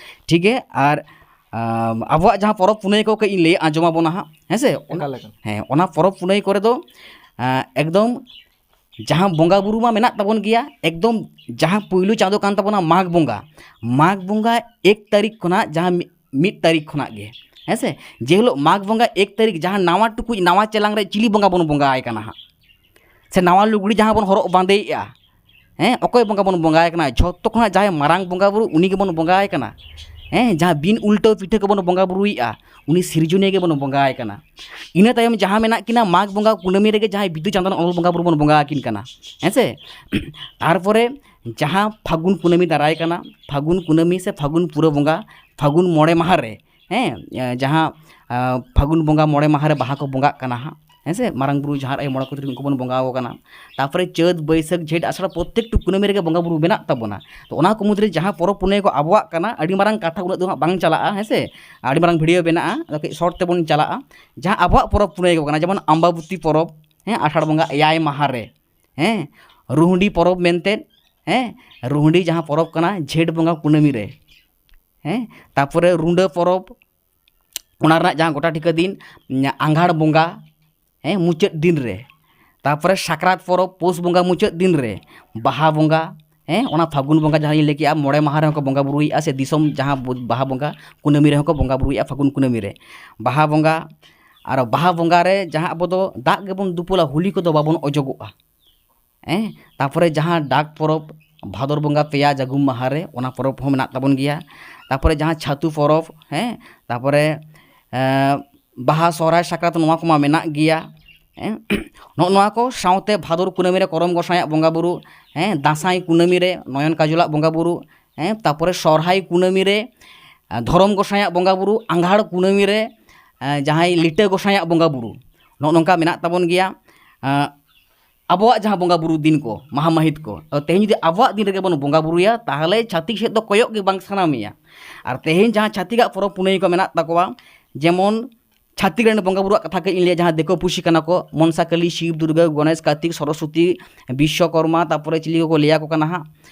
ᱴᱷᱤᱠ ᱜᱮ? ᱟᱨ, ᱟᱢ, ᱟᱵᱚᱣᱟᱜ ᱡᱟᱦᱟᱸ ᱯᱚᱨᱚᱵᱽ ᱯᱩᱱᱟᱹᱭ ᱠᱚ ᱠᱟᱹᱡ ᱤᱧ ᱞᱟᱹᱭ ᱟᱸᱡᱚᱢ ᱟᱵᱚᱱᱟ ᱦᱟᱸᱜ, ᱦᱮᱸ ᱥᱮ? ᱚᱱᱟ, ᱮᱠᱟᱞ, ᱮᱠᱟᱞ᱾ ᱦᱮᱸ, ᱚᱱᱟ ᱯᱚᱨᱚᱵᱽ ᱯᱩᱱᱟᱹᱭ ᱠᱚᱨᱮ ᱫᱚ, ᱟᱸ, ᱮᱠᱫᱚᱢ ᱡᱟᱦᱟᱸ ᱵᱚᱸᱜᱟ ᱵᱩᱨᱩ ᱢᱟ ᱢᱮᱱᱟᱜ ᱛᱟᱵᱚᱱ ᱜᱮᱭᱟ, ᱮᱠᱫᱚᱢ ᱡᱟᱦᱟᱸ ᱯᱩᱭᱞᱩ ᱪᱟᱸᱫᱳ ᱠᱟᱱ ᱛᱟᱵᱚᱱᱟ ᱢᱟᱜᱽ ᱵᱚᱸᱜᱟ᱾ ᱢᱟᱜᱽ ᱵᱚᱸᱜᱟ ᱮᱠ ᱛᱟᱹᱨᱤᱠᱷ ᱠᱷᱚᱱᱟᱜ, ᱡᱟᱦᱟᱸ ᱢᱤ-, ᱢᱤᱫ ᱛᱟᱹᱨᱤᱠᱷ ᱠᱷᱚᱱᱟᱜ ᱜᱮ, ᱦᱮᱸ ᱥᱮ? ᱡᱮ ᱦᱤᱞᱳᱜ ᱢᱟᱜᱽ ᱵᱚᱸᱜᱟ ᱮᱠ ᱛᱟᱹᱨᱤᱠᱷ, ᱡᱟᱦᱟᱸ ᱱᱟᱣᱟ ᱴᱩᱠᱩᱡ ᱱᱟᱣᱟ ᱪᱮᱞᱟᱝ ᱨᱮ ᱪᱤᱞᱤ ᱵᱚᱸᱜᱟ ᱵᱚᱱ ᱵᱚᱸᱜᱟ ᱟᱭ ᱠᱟᱱᱟ ᱦᱟᱸᱜ? ᱥᱮ ᱱᱟᱣᱟ ᱞᱩᱜᱽᱲᱤ ᱡᱟᱦᱟᱸ ᱵᱚᱱ ᱦᱚᱨᱚᱜ ᱵᱟᱸᱫᱮᱭᱮᱫᱼᱟ, ᱦᱮᱸ, ᱚᱠᱚᱭ ᱵᱚᱸᱜᱟ ᱵᱚᱱ ᱵᱚᱸᱜᱟᱭ ᱠᱟᱱᱟ? ᱡᱷᱚᱛᱚ ᱠᱷᱚᱱᱟᱜ ᱡᱟᱦᱟᱸᱭ ᱢᱟᱨᱟᱝ ᱵᱚᱸᱜᱟ ᱵᱩᱨᱩ, ᱩᱱᱤ ᱜᱮᱵᱚᱱ ᱵᱚᱸᱜᱟᱭ ᱠᱟᱱᱟ᱾ ᱦᱮᱸ, ᱡᱟᱦᱟᱸ ᱵᱤᱱ ᱩᱞᱴᱟᱹᱣ ᱯᱤᱴᱷᱟᱹ ᱠᱚᱵᱚᱱ ᱵᱚᱸᱜᱟ ᱵᱩᱨᱩᱭᱮᱫᱼᱟ, ᱩᱱᱤ ᱥᱤᱨᱡᱚᱱᱤᱭᱟᱹ ᱜᱮᱵᱚᱱ ᱵᱚᱸᱜᱟᱭ ᱠᱟᱱᱟ᱾ ᱤᱱᱟᱹ ᱛᱟᱭᱚᱢ ᱡᱟᱦᱟᱸ ᱢᱮᱱᱟᱜ ᱠᱤᱱᱟ ᱢᱟᱜᱽ ᱵᱚᱸᱜᱟ ᱠᱩᱱᱟᱹᱢᱤ ᱨᱮᱜᱮ ᱡᱟᱦᱟᱸᱭ ᱵᱤᱫᱩ ᱪᱟᱸᱫᱟᱱ ᱚᱱᱚᱞ ᱵᱚᱸᱜᱟ ᱵᱩᱨᱩ ᱵᱚᱱ ᱵᱚᱸᱜᱟ ᱟᱹᱠᱤᱱ ᱠᱟᱱᱟ, ᱦᱮᱸ ᱥᱮ? ᱛᱟᱨᱯᱚᱨᱮ ᱡᱟᱦᱟᱸ ᱯᱷᱟᱹᱜᱩᱱ ᱠᱩᱱᱟᱹᱢᱤ ᱫᱟᱨᱟᱭ ᱠᱟᱱᱟ, ᱯᱷᱟᱹᱜᱩᱱ ᱠᱩᱱᱟᱹᱢᱤ ᱥᱮ ᱯᱷᱟᱹᱜᱩᱱ ᱯᱩᱨᱟᱹ ᱵᱚᱸᱜᱟ, ᱯᱷᱟᱹᱜᱩᱱ ᱢᱚᱬᱮ ᱢᱟᱦᱟ ᱨᱮ, ᱦᱮᱸ, ᱡᱟᱦᱟᱸ, ᱟᱸ, ᱯᱷᱟᱹᱜᱩᱱ ᱵᱚᱸᱜᱟ ᱢᱚᱬᱮ ᱢᱟᱦᱟ ᱨᱮ ᱵᱟᱦᱟ ᱠᱚ ᱵᱚᱸᱜᱟᱜ ᱠᱟᱱᱟ ᱦᱟᱸᱜ, ᱦᱮᱸ ᱥᱮ? ᱢᱟᱨᱟᱝ ᱵᱩᱨᱩ, ᱡᱟᱦᱮᱨ ᱟᱭᱳ, ᱢᱚᱬᱮ ᱠᱚ ᱛᱩᱨᱩᱭ ᱩᱱᱠᱩ ᱵᱚᱱ ᱵᱚᱸᱜᱟ ᱟᱠᱚ ᱠᱟᱱᱟ᱾ ᱛᱟᱨᱯᱚᱨᱮ ᱪᱟᱹᱛ, ᱵᱟᱹᱭᱥᱟᱹᱠᱷ, ᱡᱷᱮᱸᱴ, ᱟᱥᱟᱲ ᱯᱨᱚᱛᱛᱮᱠᱴᱩ ᱠᱩᱱᱟᱹᱢᱤ ᱨᱮᱜᱮ ᱵᱚᱸᱜᱟ ᱵᱩᱨᱩ ᱢᱮᱱᱟᱜ ᱛᱟᱵᱚᱱᱟ᱾ ᱛᱚ ᱚᱱᱟ ᱠᱚ ᱢᱩᱫᱽᱨᱮ ᱡᱟᱦᱟᱸ ᱯᱚᱨᱚᱵᱽ ᱯᱩᱱᱟᱹᱭ ᱠᱚ ᱟᱵᱚᱣᱟᱜ ᱠᱟᱱᱟ, ᱟᱹᱰᱤ ᱢᱟᱨᱟᱝ ᱠᱟᱛᱷᱟ ᱩᱱᱟᱹᱜ ᱫᱚ ᱦᱟᱸᱜ ᱵᱟᱝ ᱪᱟᱞᱟᱜᱼᱟ, ᱦᱮᱸ ᱥᱮ? ᱟᱹᱰᱤ ᱢᱟᱨᱟᱝ ᱵᱷᱤᱰᱤᱭᱳ ᱢᱮᱱᱟᱜᱼᱟ, ᱟᱫᱚ ᱠᱟᱹᱡ ᱥᱚᱨᱴ ᱛᱮᱵᱚᱱ ᱪᱟᱞᱟᱜᱼᱟ᱾ ᱡᱟᱦᱟᱸ ᱟᱵᱚᱣᱟᱜ ᱯᱚᱨᱚᱵᱽ ᱯᱩᱱᱟᱹᱭ ᱠᱚ ᱠᱟᱱᱟ, ᱡᱮᱢᱚᱱ ᱟᱢᱵᱟᱵᱚᱛᱤ ᱯᱚᱨᱚᱵᱽ, ᱦᱮᱸ, ᱟᱥᱟᱲ ᱵᱚᱸᱜᱟ ᱮᱭᱟᱭ ᱢᱟᱦᱟ ᱨᱮ, ᱦᱮᱸ, ᱨᱩᱦᱰᱤ ᱯᱚᱨᱚᱵᱽ ᱢᱮᱱᱛᱮ, ᱦᱮᱸ, ᱨᱩᱦᱰᱤ ᱡᱟᱦᱟᱸ ᱯᱚᱨᱚᱵᱽ ᱠᱟᱱᱟ ᱡᱷᱮᱸᱴ ᱵᱚᱸᱜᱟ ᱠᱩᱱᱟᱹᱢᱤ ᱨᱮ, ᱦᱮᱸ, ᱛᱟᱨᱯᱚᱨᱮ ᱨᱩᱸᱰᱟᱹ ᱯᱚᱨᱚᱵᱽ, ᱚᱱᱟ ᱨᱮᱱᱟᱜ ᱡᱟᱦᱟᱸ ᱜᱚᱴᱟ ᱴᱷᱤᱠᱟᱹ ᱫᱤᱱ, ᱟᱸᱜᱷᱟᱲ ᱵᱚᱸᱜᱟ, ᱦᱮᱸ, ᱢᱩᱪᱟᱹᱫ ᱫᱤᱱ ᱨᱮ᱾ ᱛᱟᱨᱯᱚᱨᱮ ᱥᱟᱠᱨᱟᱛ ᱯᱚᱨᱚᱵᱽ ᱯᱩᱥ ᱵᱚᱸᱜᱟ ᱢᱩᱪᱟᱹᱫ ᱫᱤᱱ ᱨᱮ᱾ ᱵᱟᱦᱟ ᱵᱚᱸᱜᱟ, ᱦᱮᱸ, ᱚᱱᱟ ᱯᱷᱟᱹᱜᱩᱱ ᱵᱚᱸᱜᱟ ᱡᱟᱦᱟᱸ ᱞᱤᱧ ᱞᱟᱹᱭ ᱠᱮᱜᱼᱟ, ᱢᱚᱬᱮ ᱢᱟᱦᱟ ᱨᱮᱦᱚᱸ ᱠᱚ ᱵᱚᱸᱜᱟ ᱵᱩᱨᱩᱭᱮᱫᱼᱟ, ᱥᱮ ᱫᱤᱥᱚᱢ ᱡᱟᱦᱟᱸ ᱵᱚ-, ᱵᱟᱦᱟ ᱵᱚᱸᱜᱟ ᱠᱩᱱᱟᱹᱢᱤ ᱨᱮᱦᱚᱸ ᱠᱚ ᱵᱚᱸᱜᱟ ᱵᱩᱨᱩᱭᱮᱫᱼᱟ, ᱯᱷᱟᱹᱜᱩᱱ ᱠᱩᱱᱟᱹᱢᱤ ᱨᱮ᱾ ᱵᱟᱦᱟ ᱵᱚᱸᱜᱟ, ᱟᱨ ᱵᱟᱦᱟ ᱵᱚᱸᱜᱟ ᱨᱮ ᱡᱟᱦᱟᱸ ᱟᱵᱚ ᱫᱚ ᱫᱟᱜ ᱜᱮᱵᱚᱱ ᱫᱩᱯᱩᱞᱟ, ᱦᱳᱞᱤ ᱠᱚᱫᱚ ᱵᱟᱵᱚᱱ ᱚᱡᱚᱜᱚᱜᱼᱟ᱾ ᱦᱮᱸ, ᱛᱟᱨᱯᱚᱨᱮ ᱡᱟᱦᱟᱸ ᱰᱟᱠ ᱯᱚᱨᱚᱵᱽ ᱵᱷᱟᱫᱚᱨ ᱵᱚᱸᱜᱟ ᱯᱮᱭᱟ ᱡᱟᱹᱜᱩᱢ ᱢᱟᱦᱟ ᱨᱮ, ᱚᱱᱟ ᱯᱚᱨᱚᱵᱽ ᱦᱚᱸ ᱢᱮᱱᱟᱜ ᱛᱟᱵᱚᱱ ᱜᱮᱭᱟ᱾ ᱛᱟᱨᱯᱚᱨᱮ ᱡᱟᱦᱟᱸ ᱪᱷᱟᱹᱛᱩ ᱯᱚᱨᱚᱵᱽ, ᱦᱮᱸ, ᱛᱟᱨᱯᱚᱨᱮ, ᱮᱸ, ᱵᱟᱦᱟ, ᱥᱚᱦᱨᱟᱭ, ᱥᱟᱠᱨᱟᱛ, ᱱᱚᱣᱟ ᱠᱚᱢᱟ ᱢᱮᱱᱟᱜ ᱜᱮᱭᱟ᱾ ᱦᱮᱸ, ᱱᱚᱜᱼᱚ ᱱᱚᱣᱟ ᱠᱚ ᱥᱟᱶᱛᱮ ᱵᱷᱟᱫᱚᱨ ᱠᱩᱱᱟᱹᱢᱤ ᱨᱮ ᱠᱚᱨᱚᱢ ᱜᱚᱸᱥᱟᱭᱟᱜ ᱵᱚᱸᱜᱟ ᱵᱩᱨᱩ, ᱦᱮᱸ, ᱫᱟᱸᱥᱟᱭ ᱠᱩᱱᱟᱹᱢᱤ ᱨᱮ ᱱᱚᱭᱚᱱ ᱠᱟᱡᱚᱞᱟᱜ ᱵᱚᱸᱜᱟ ᱵᱩᱨᱩ, ᱦᱮᱸ, ᱛᱟᱨᱯᱚᱨᱮ ᱥᱚᱦᱨᱟᱭ ᱠᱩᱱᱟᱹᱢᱤ ᱨᱮ, ᱟᱸ, ᱫᱷᱚᱨᱚᱢ ᱜᱚᱸᱥᱟᱭᱟᱜ ᱵᱚᱸᱜᱟ ᱵᱩᱨᱩ, ᱟᱸᱜᱷᱟᱲ ᱠᱩᱱᱟᱹᱢᱤ ᱨᱮ, ᱮᱸ, ᱡᱟᱦᱟᱸᱭ ᱞᱤᱴᱟᱹ ᱜᱚᱸᱥᱟᱭᱟᱜ ᱵᱚᱸᱜᱟ ᱵᱩᱨᱩ, ᱱᱚᱜᱼᱚ ᱱᱚᱝᱠᱟ ᱢᱮᱱᱟᱜ ᱛᱟᱵᱚᱱ ᱜᱮᱭᱟ᱾ ᱮᱸ, ᱟᱵᱚᱣᱟᱜ ᱡᱟᱦᱟᱸ ᱵᱚᱸᱜᱟ ᱵᱩᱨᱩ ᱫᱤᱱ ᱠᱚ, ᱢᱟᱦᱟ ᱢᱟᱹᱦᱤᱛ ᱠᱚ, ᱛᱚ ᱛᱮᱦᱮᱧ ᱡᱩᱫᱤ ᱟᱵᱚᱣᱟᱜ ᱫᱤᱱ ᱨᱮᱜᱮ ᱵᱚᱱ ᱵᱚᱸᱜᱟ ᱵᱩᱨᱩᱭᱟ, ᱛᱟᱦᱚᱞᱮ ᱪᱷᱟᱹᱛᱤᱠ ᱥᱮᱫ ᱫᱚ ᱠᱚᱭᱚᱜ ᱜᱮ ᱵᱟᱝ ᱥᱟᱱᱟ ᱢᱮᱭᱟ᱾ ᱟᱨ ᱛᱮᱦᱮᱧ ᱡᱟᱦᱟᱸ ᱪᱷᱟᱹᱛᱤᱠᱟᱜ ᱯᱚᱨᱚᱵᱽ ᱯᱩᱱᱟᱹᱭ ᱠᱚ ᱢᱮᱱᱟᱜ ᱛᱟᱠᱚᱣᱟ, ᱡᱮᱢᱚᱱ ᱪᱷᱟᱹᱛᱤᱠ ᱨᱮᱱ ᱵᱚᱸᱜᱟ ᱵᱩᱨᱩᱣᱟᱜ ᱠᱟᱛᱷᱟ ᱠᱟᱹᱡ ᱤᱧ ᱞᱟᱹᱭᱟ, ᱡᱟᱦᱟᱸ ᱫᱤᱠᱩ ᱯᱩᱥᱤ ᱠᱟᱱᱟ ᱠᱚ, ᱢᱚᱱᱥᱟ ᱠᱟᱹᱞᱤ, ᱥᱤᱵ, ᱫᱩᱨᱜᱟᱹ, ᱜᱚᱱᱮᱥ, ᱠᱟᱨᱛᱤᱠ, ᱥᱚᱨᱚᱥᱚᱛᱤ, ᱵᱤᱥᱥᱚᱠᱚᱨᱢᱟ, ᱛᱟᱨᱯᱚᱨᱮ ᱪᱤᱞᱤ ᱠᱚᱠᱚ ᱞᱟᱹᱭᱟ ᱠᱚ ᱠᱟᱱᱟ ᱦᱟᱸᱜ,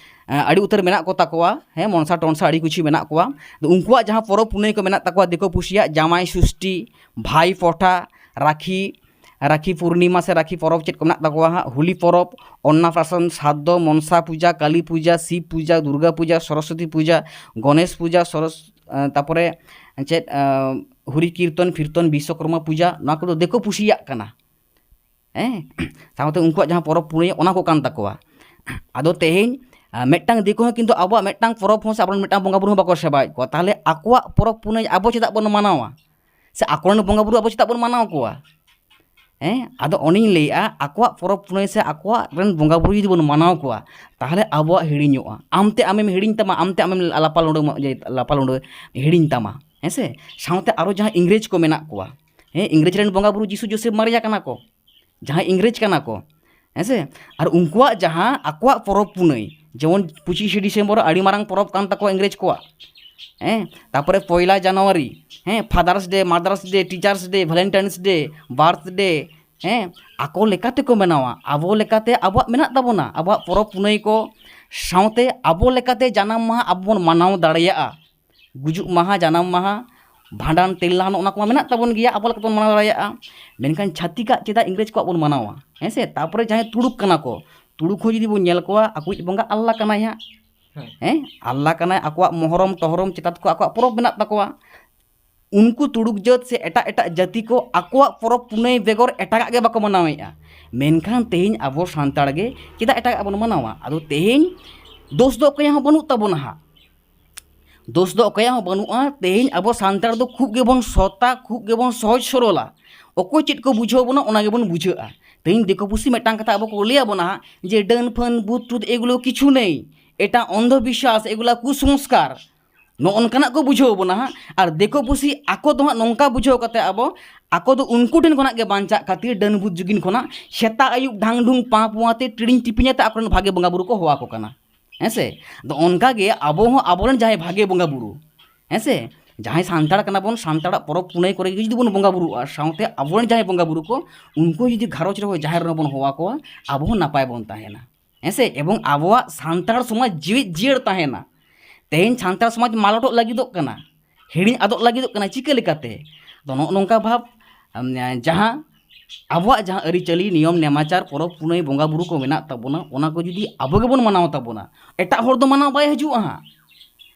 ᱮᱸ, ᱟᱹᱰᱤ ᱩᱛᱟᱹᱨ ᱢᱮᱱᱟᱜ ᱠᱚ ᱛᱟᱠᱚᱣᱟ, ᱦᱮᱸ, ᱢᱚᱱᱥᱟ ᱴᱚᱱᱥᱟ ᱟᱹᱰᱤ ᱠᱤᱪᱷᱩ ᱢᱮᱱᱟᱜ ᱠᱚᱣᱟ᱾ ᱛᱚ ᱩᱱᱠᱩᱣᱟᱜ ᱡᱟᱦᱟᱸ ᱯᱚᱨᱚᱵᱽ ᱯᱩᱱᱟᱹᱭ ᱠᱚ ᱢᱮᱱᱟᱜ ᱛᱟᱠᱚᱣᱟ ᱫᱤᱠᱩ ᱯᱩᱥᱤᱭᱟᱜ, ᱡᱟᱢᱟᱭ ᱥᱩᱥᱴᱤ, ᱵᱷᱟᱭ ᱯᱚᱴᱷᱟ, ᱨᱟᱠᱷᱤ, ᱨᱟᱠᱷᱤ ᱯᱩᱨᱱᱤᱢᱟ ᱥᱮ ᱨᱟᱠᱷᱤ ᱯᱚᱨᱚᱵᱽ ᱪᱮᱫ ᱠᱚ ᱢᱮᱱᱟᱜ ᱛᱟᱠᱚᱣᱟ ᱦᱟᱸᱜ, ᱦᱳᱞᱤ ᱯᱚᱨᱚᱵᱽ, ᱚᱱᱱᱟᱯᱨᱟᱥᱚᱱ, ᱥᱟᱫᱽᱫᱚ, ᱢᱚᱱᱥᱟ ᱯᱩᱡᱟ, ᱠᱟᱞᱤ ᱯᱩᱡᱟ, ᱥᱤᱵ ᱯᱩᱡᱟ, ᱫᱩᱨᱜᱟ ᱯᱩᱡᱟ, ᱥᱚᱨᱚᱥᱚᱛᱤ ᱯᱩᱡᱟ, ᱜᱚᱱᱮᱥ ᱯᱩᱡᱟ, ᱥᱚᱨᱚᱥ-, ᱮᱸ, ᱛᱟᱯᱚᱨᱮ ᱪᱮᱫ, ᱮᱸ, ᱦᱚᱨᱤ ᱠᱤᱨᱛᱚᱱ ᱯᱷᱤᱨᱛᱚᱱ, ᱵᱤᱥᱥᱚᱠᱚᱨᱢᱟ ᱯᱩᱡᱟ, ᱱᱚᱣᱟ ᱠᱚᱫᱚ ᱫᱤᱠᱩ ᱯᱩᱥᱤᱭᱟᱜ ᱠᱟᱱᱟ᱾ ᱦᱮᱸ, ᱥᱟᱶᱛᱮ ᱩᱱᱠᱩᱣᱟᱜ ᱡᱟᱦᱟᱸ ᱯᱚᱨᱚᱵᱽ ᱯᱩᱱᱟᱹᱭ, ᱚᱱᱟ ᱠᱚ ᱠᱟᱱ ᱛᱟᱠᱚᱣᱟ᱾ ᱟᱫᱚ ᱛᱮᱦᱮᱧ ᱟᱨ ᱢᱤᱫᱴᱟᱝ ᱫᱤᱠᱩ ᱦᱚᱸ ᱠᱤᱱᱛᱩ ᱟᱵᱚᱣᱟᱜ ᱢᱤᱫᱴᱟᱝ ᱯᱚᱨᱚᱵᱽ ᱦᱚᱸ ᱥᱮ ᱟᱵᱚᱨᱮᱱ ᱢᱤᱫᱴᱟᱝ ᱵᱚᱸᱜᱟ ᱵᱩᱨᱩ ᱦᱚᱸ ᱵᱟᱠᱚ ᱥᱮᱵᱟᱭᱮᱫ ᱠᱚᱣᱟ᱾ ᱛᱟᱦᱚᱞᱮ ᱟᱠᱚᱣᱟᱜ ᱯᱚᱨᱚᱵᱽ ᱯᱩᱱᱟᱹᱭ ᱟᱵᱚ ᱪᱮᱫᱟᱜ ᱵᱚᱱ ᱢᱟᱱᱟᱣᱟ? ᱥᱮ ᱟᱠᱚᱨᱮᱱ ᱵᱚᱸᱜᱟ ᱵᱩᱨᱩ ᱟᱵᱚ ᱪᱮᱫᱟᱜ ᱵᱚᱱ ᱢᱟᱱᱟᱣ ᱠᱚᱣᱟ? ᱦᱮᱸ, ᱟᱫᱚ ᱚᱱᱮᱧ ᱞᱟᱹᱭᱮᱫᱼᱟ, ᱟᱠᱚᱣᱟᱜ ᱯᱚᱨᱚᱵᱽ ᱯᱩᱱᱟᱹᱭ ᱥᱮ ᱟᱠᱚᱣᱟᱜ ᱨᱮᱱ ᱵᱚᱸᱜᱟ ᱵᱩᱨᱩ ᱡᱩᱫᱤ ᱵᱚᱱ ᱢᱟᱱᱟᱣ ᱠᱚᱣᱟ, ᱛᱟᱦᱚᱞᱮ ᱟᱵᱚᱣᱟᱜ ᱦᱤᱲᱤᱧᱚᱜᱼᱟ᱾ ᱟᱢᱛᱮ ᱟᱢᱮᱢ ᱦᱤᱲᱤᱧ ᱛᱟᱢᱟ, ᱟᱢᱛᱮ ᱟᱢᱮᱢ ᱞᱟᱯᱟ ᱞᱩᱸᱰᱟᱹ, ᱞᱟᱯᱟ ᱞᱩᱸᱰᱟᱹ ᱦᱤᱲᱤᱧ ᱛᱟᱢᱟ᱾ ᱦᱮᱸ ᱥᱮ? ᱥᱟᱶᱛᱮ ᱟᱨᱚ ᱡᱟᱦᱟᱸ ᱤᱝᱨᱮᱡᱽ ᱠᱚ ᱢᱮᱱᱟᱜ ᱠᱚᱣᱟ, ᱦᱮᱸ, ᱤᱝᱨᱮᱡᱽ ᱨᱮᱱ ᱵᱚᱸᱜᱟ ᱵᱩᱨᱩ ᱡᱤᱥᱩ ᱡᱳᱥᱮᱯ ᱢᱟᱨᱤᱭᱟ ᱠᱟᱱᱟ ᱠᱚ, ᱡᱟᱦᱟᱸᱭ ᱤᱝᱨᱮᱡᱽ ᱠᱟᱱᱟ ᱠᱚ, ᱦᱮᱸ ᱥᱮ? ᱟᱨ ᱩᱱᱠᱩᱣᱟᱜ ᱡᱟᱦᱟᱸ ᱟᱠᱚᱣᱟᱜ ᱯᱚᱨᱚᱵᱽ ᱯᱩᱱᱟᱹᱭ, ᱡᱮᱢᱚᱱ ᱯᱚᱸᱪᱤᱥᱮ ᱰᱤᱥᱮᱢᱵᱚᱨ ᱟᱹᱰᱤ ᱢᱟᱨᱟᱝ ᱯᱚᱨᱚᱵᱽ ᱠᱟᱱ ᱛᱟᱠᱚᱣᱟ ᱤᱝᱨᱮᱡᱽ ᱠᱚᱣᱟᱜ, ᱦᱮᱸ, ᱛᱟᱨᱯᱚᱨᱮ ᱯᱚᱭᱞᱟ ᱡᱟᱱᱩᱣᱟᱨᱤ, ᱦᱮᱸ, ᱯᱷᱟᱫᱟᱨᱥ ᱰᱮ, ᱢᱟᱫᱟᱨᱥ ᱰᱮ, ᱴᱤᱪᱟᱨᱥ ᱰᱮ, ᱵᱷᱮᱞᱮᱱᱴᱟᱭᱤᱱᱥ ᱰᱮ, ᱵᱟᱨᱛᱷ ᱰᱮ, ᱦᱮᱸ, ᱟᱠᱚ ᱞᱮᱠᱟ ᱛᱮᱠᱚ ᱢᱟᱱᱟᱣᱟ᱾ ᱟᱵᱚ ᱞᱮᱠᱟᱛᱮ ᱟᱵᱚᱣᱟᱜ ᱢᱮᱱᱟᱜ ᱛᱟᱵᱚᱱᱟ, ᱟᱵᱚᱣᱟᱜ ᱯᱚᱨᱚᱵᱽ ᱯᱩᱱᱟᱹᱭ ᱠᱚ, ᱥᱟᱶᱛᱮ ᱟᱵᱚ ᱞᱮᱠᱟᱛᱮ ᱡᱟᱱᱟᱢ ᱢᱟᱦᱟ ᱟᱵᱚ ᱵᱚᱱ ᱢᱟᱱᱟᱣ ᱫᱟᱲᱮᱭᱟᱜᱼᱟ᱾ ᱜᱩᱡᱩᱜ ᱢᱟᱦᱟ, ᱡᱟᱱᱟᱢ ᱢᱟᱦᱟ, ᱵᱷᱟᱸᱰᱟᱱ, ᱛᱮᱞ ᱱᱟᱦᱟᱱ, ᱚᱱᱟ ᱠᱚᱢᱟ ᱢᱮᱱᱟᱜ ᱛᱟᱵᱚᱱ ᱜᱮᱭᱟ, ᱟᱵᱚ ᱞᱮᱠᱟ ᱵᱚᱱ ᱢᱟᱱᱟᱣ ᱫᱟᱲᱮᱭᱟᱜᱼᱟ᱾ ᱢᱮᱱᱠᱷᱟᱱ ᱪᱷᱟᱹᱛᱤᱠᱟᱜ ᱪᱮᱫᱟᱜ ᱤᱝᱨᱮᱡᱽ ᱠᱚᱣᱟᱜ ᱵᱚᱱ ᱢᱟᱱᱟᱣᱟ? ᱦᱮᱸ ᱥᱮ? ᱛᱟᱨᱯᱚᱨᱮ ᱡᱟᱦᱟᱸᱭ ᱛᱩᱲᱩᱠ ᱠᱟᱱᱟ ᱠᱚ, ᱛᱩᱲᱩᱠ ᱦᱚᱸ ᱡᱩᱫᱤ ᱵᱚᱱ ᱧᱮᱞ ᱠᱚᱣᱟ, ᱟᱠᱚᱭᱤᱡ ᱵᱚᱸᱜᱟ ᱟᱞᱞᱟ ᱠᱟᱱᱟᱭ ᱦᱟᱸᱜ᱾ ᱦᱮᱸ᱾ ᱦᱮᱸ, ᱟᱞᱞᱟ ᱠᱟᱱᱟᱭ, ᱟᱠᱚᱣᱟᱜ ᱢᱚᱦᱚᱨᱚᱢ ᱴᱚᱦᱚᱨᱚᱢ ᱪᱮᱛᱟᱱ ᱠᱚ ᱟᱠᱚᱣᱟᱜ ᱯᱚᱨᱚᱵᱽ ᱢᱮᱱᱟᱜ ᱛᱟᱠᱚᱣᱟ᱾ ᱩᱱᱠᱩ ᱛᱩᱲᱩᱠ ᱡᱟᱹᱛ ᱥᱮ ᱮᱴᱟᱜ ᱮᱴᱟᱜ ᱡᱟᱹᱛᱤ ᱠᱚ ᱟᱠᱚᱣᱟᱜ ᱯᱚᱨᱚᱵᱽ ᱯᱩᱱᱟᱹᱭ ᱵᱮᱜᱚᱨ ᱮᱴᱟᱜᱟᱜ ᱜᱮ ᱵᱟᱠᱚ ᱢᱟᱱᱟᱣᱮᱫᱼᱟ᱾ ᱢᱮᱱᱠᱷᱟᱱ ᱛᱮᱦᱮᱧ ᱟᱵᱚ ᱥᱟᱱᱛᱟᱲ ᱜᱮ ᱪᱮᱫᱟᱜ ᱮᱴᱟᱜᱟᱜ ᱵᱚᱱ ᱢᱟᱱᱟᱣᱟ? ᱟᱫᱚ ᱛᱮᱦᱮᱧ ᱫᱳᱥ ᱫᱚ ᱚᱠᱚᱭᱟᱜ ᱦᱚᱸ ᱵᱟᱹᱱᱩᱜ ᱛᱟᱵᱚᱱᱟ ᱦᱟᱸᱜ᱾ ᱫᱳᱥ ᱫᱚ ᱚᱠᱚᱭᱟᱜ ᱦᱚᱸ ᱵᱟᱹᱱᱩᱜᱼᱟ᱾ ᱛᱮᱦᱮᱧ ᱟᱵᱚ ᱥᱟᱱᱛᱟᱲ ᱫᱚ ᱠᱷᱩᱵ ᱜᱮᱵᱚᱱ ᱥᱚᱛᱟ, ᱠᱷᱩᱵ ᱜᱮᱵᱚᱱ ᱥᱚᱦᱚᱡ ᱥᱚᱨᱚᱞᱟ᱾ ᱚᱠᱚᱭ ᱪᱮᱫ ᱠᱚ ᱵᱩᱡᱷᱟᱹᱣ ᱵᱚᱱᱟ, ᱚᱱᱟ ᱜᱮᱵᱚᱱ ᱵᱩᱡᱷᱟᱹᱜᱼᱟ᱾ ᱛᱮᱦᱮᱧ ᱫᱤᱠᱩ ᱯᱩᱥᱤ ᱢᱤᱫᱴᱟᱝ ᱠᱟᱛᱷᱟ ᱟᱵᱚ ᱠᱚ ᱞᱟᱹᱭ ᱟᱵᱚᱱᱟ ᱦᱟᱸᱜ, ᱡᱮ ᱰᱟᱹᱱ ᱯᱷᱟᱹᱱ ᱵᱷᱩᱛ ᱴᱩᱛ ᱮᱜᱩᱞᱳ ᱠᱤᱪᱷᱩ ᱱᱮᱭ, ᱮᱴᱟ ᱚᱱᱫᱷᱚ ᱵᱤᱥᱣᱟᱥ, ᱮᱜᱩᱞᱟ ᱠᱩᱥᱚᱝᱥᱠᱟᱨ, ᱱᱚᱜᱼᱚ ᱱᱚᱝᱠᱟᱱᱟᱜ ᱠᱚ ᱵᱩᱡᱷᱟᱹᱣ ᱵᱚᱱᱟ ᱦᱟᱸᱜ᱾ ᱟᱨ ᱫᱤᱠᱩ ᱯᱩᱥᱤ ᱟᱠᱚ ᱫᱚ ᱦᱟᱸᱜ ᱱᱚᱝᱠᱟ ᱵᱩᱡᱷᱟᱹᱣ ᱠᱟᱛᱮ ᱟᱵᱚ, ᱟᱠᱚ ᱫᱚ ᱩᱱᱠᱩ ᱴᱷᱮᱱ ᱠᱷᱚᱱᱟᱜ ᱜᱮ ᱵᱟᱧᱪᱟᱜ ᱠᱷᱟᱹᱛᱤᱨ ᱰᱟᱹᱱ ᱵᱷᱩᱛ ᱡᱩᱜᱤᱱ ᱠᱷᱚᱱᱟᱜ ᱥᱮᱛᱟᱜ ᱟᱹᱭᱩᱵ ᱰᱷᱟᱝ ᱰᱷᱩᱝ ᱯᱟᱸ ᱯᱩᱣᱟᱛᱮ ᱴᱤᱲᱤᱧ ᱴᱤᱯᱤᱧ ᱟᱛᱮ ᱟᱠᱚᱨᱮᱱ ᱵᱷᱟᱜᱮ ᱵᱚᱸᱜᱟ ᱵᱩᱨᱩ ᱠᱚ ᱦᱚᱦᱚ ᱟᱠᱚ ᱠᱟᱱᱟ᱾ ᱦᱮᱸ ᱥᱮ? ᱟᱫᱚ ᱚᱱᱠᱟ ᱜᱮ ᱟᱵᱚ ᱦᱚᱸ ᱟᱵᱚᱨᱮᱱ ᱡᱟᱦᱟᱸᱭ ᱵᱷᱟᱜᱮ ᱵᱚᱸᱜᱟ ᱵᱩᱨᱩ, ᱦᱮᱸ ᱥᱮ, ᱡᱟᱦᱟᱸᱭ ᱥᱟᱱᱛᱟᱲ ᱠᱟᱱᱟ ᱵᱚᱱ, ᱥᱟᱱᱛᱟᱲᱟᱜ ᱯᱚᱨᱚᱵᱽ ᱯᱩᱱᱟᱹᱭ ᱠᱚᱨᱮ ᱜᱮ ᱡᱩᱫᱤ ᱵᱚᱱ ᱵᱚᱸᱜᱟ ᱵᱩᱨᱩᱜᱼᱟ, ᱥᱟᱶᱛᱮ ᱟᱵᱚᱨᱮᱱ ᱡᱟᱦᱟᱸᱭ ᱵᱚᱸᱜᱟ ᱵᱩᱨᱩ ᱠᱚ, ᱩᱱᱠᱩ ᱡᱩᱫᱤ ᱜᱷᱟᱨᱚᱸᱡᱽ ᱨᱮᱦᱚᱸ ᱡᱟᱦᱮᱨ ᱨᱮᱦᱚᱸ ᱵᱚᱱ ᱦᱚᱦᱚ ᱟᱠᱚᱣᱟ, ᱟᱵᱚ ᱦᱚᱸ ᱱᱟᱯᱟᱭ ᱵᱚᱱ ᱛᱟᱦᱮᱱᱟ᱾ ᱦᱮᱸ ᱥᱮ? ᱮᱵᱚᱝ ᱟᱵᱚᱣᱟᱜ ᱥᱟᱱᱛᱟᱲ ᱥᱚᱢᱟᱡᱽ ᱡᱤᱣᱤᱫ ᱡᱤᱭᱟᱹᱲ ᱛᱟᱦᱮᱱᱟ᱾ ᱛᱮᱦᱮᱧ ᱥᱟᱱᱛᱟᱲ ᱥᱚᱢᱟᱡᱽ ᱢᱟᱞᱚᱴᱚᱜ ᱞᱟᱹᱜᱤᱫᱚᱜ ᱠᱟᱱᱟ, ᱦᱤᱲᱤᱧ ᱟᱫᱚᱜ ᱞᱟᱹᱜᱤᱫᱚᱜ ᱠᱟᱱᱟ᱾ ᱪᱤᱠᱟᱹ ᱞᱮᱠᱟᱛᱮ? ᱛᱚ, ᱱᱚᱜᱼᱚ ᱱᱚᱝᱠᱟ ᱵᱷᱟᱵᱽ, ᱟᱢ, ᱡᱟᱦᱟᱸ ᱟᱵᱚᱣᱟᱜ ᱡᱟᱦᱟᱸ ᱟᱹᱨᱤᱪᱟᱹᱞᱤ, ᱱᱤᱭᱚᱢ ᱱᱮᱢᱟᱪᱟᱨ, ᱯᱚᱨᱚᱵᱽ ᱯᱩᱱᱟᱹᱭ, ᱵᱚᱸᱜᱟ ᱵᱩᱨᱩ ᱠᱚ ᱢᱮᱱᱟᱜ ᱛᱟᱵᱚᱱᱟ, ᱚᱱᱟ ᱠᱚ ᱡᱩᱫᱤ ᱟᱵᱚ ᱜᱮᱵᱚᱱ ᱢᱟᱱᱟᱣ ᱛᱟᱵᱚᱱᱟ, ᱮᱴᱟᱜ ᱦᱚᱲ ᱫᱚ ᱢᱟᱱᱟᱣ ᱵᱟᱭ ᱦᱤᱡᱩᱜᱼᱟ ᱦᱟᱸᱜ᱾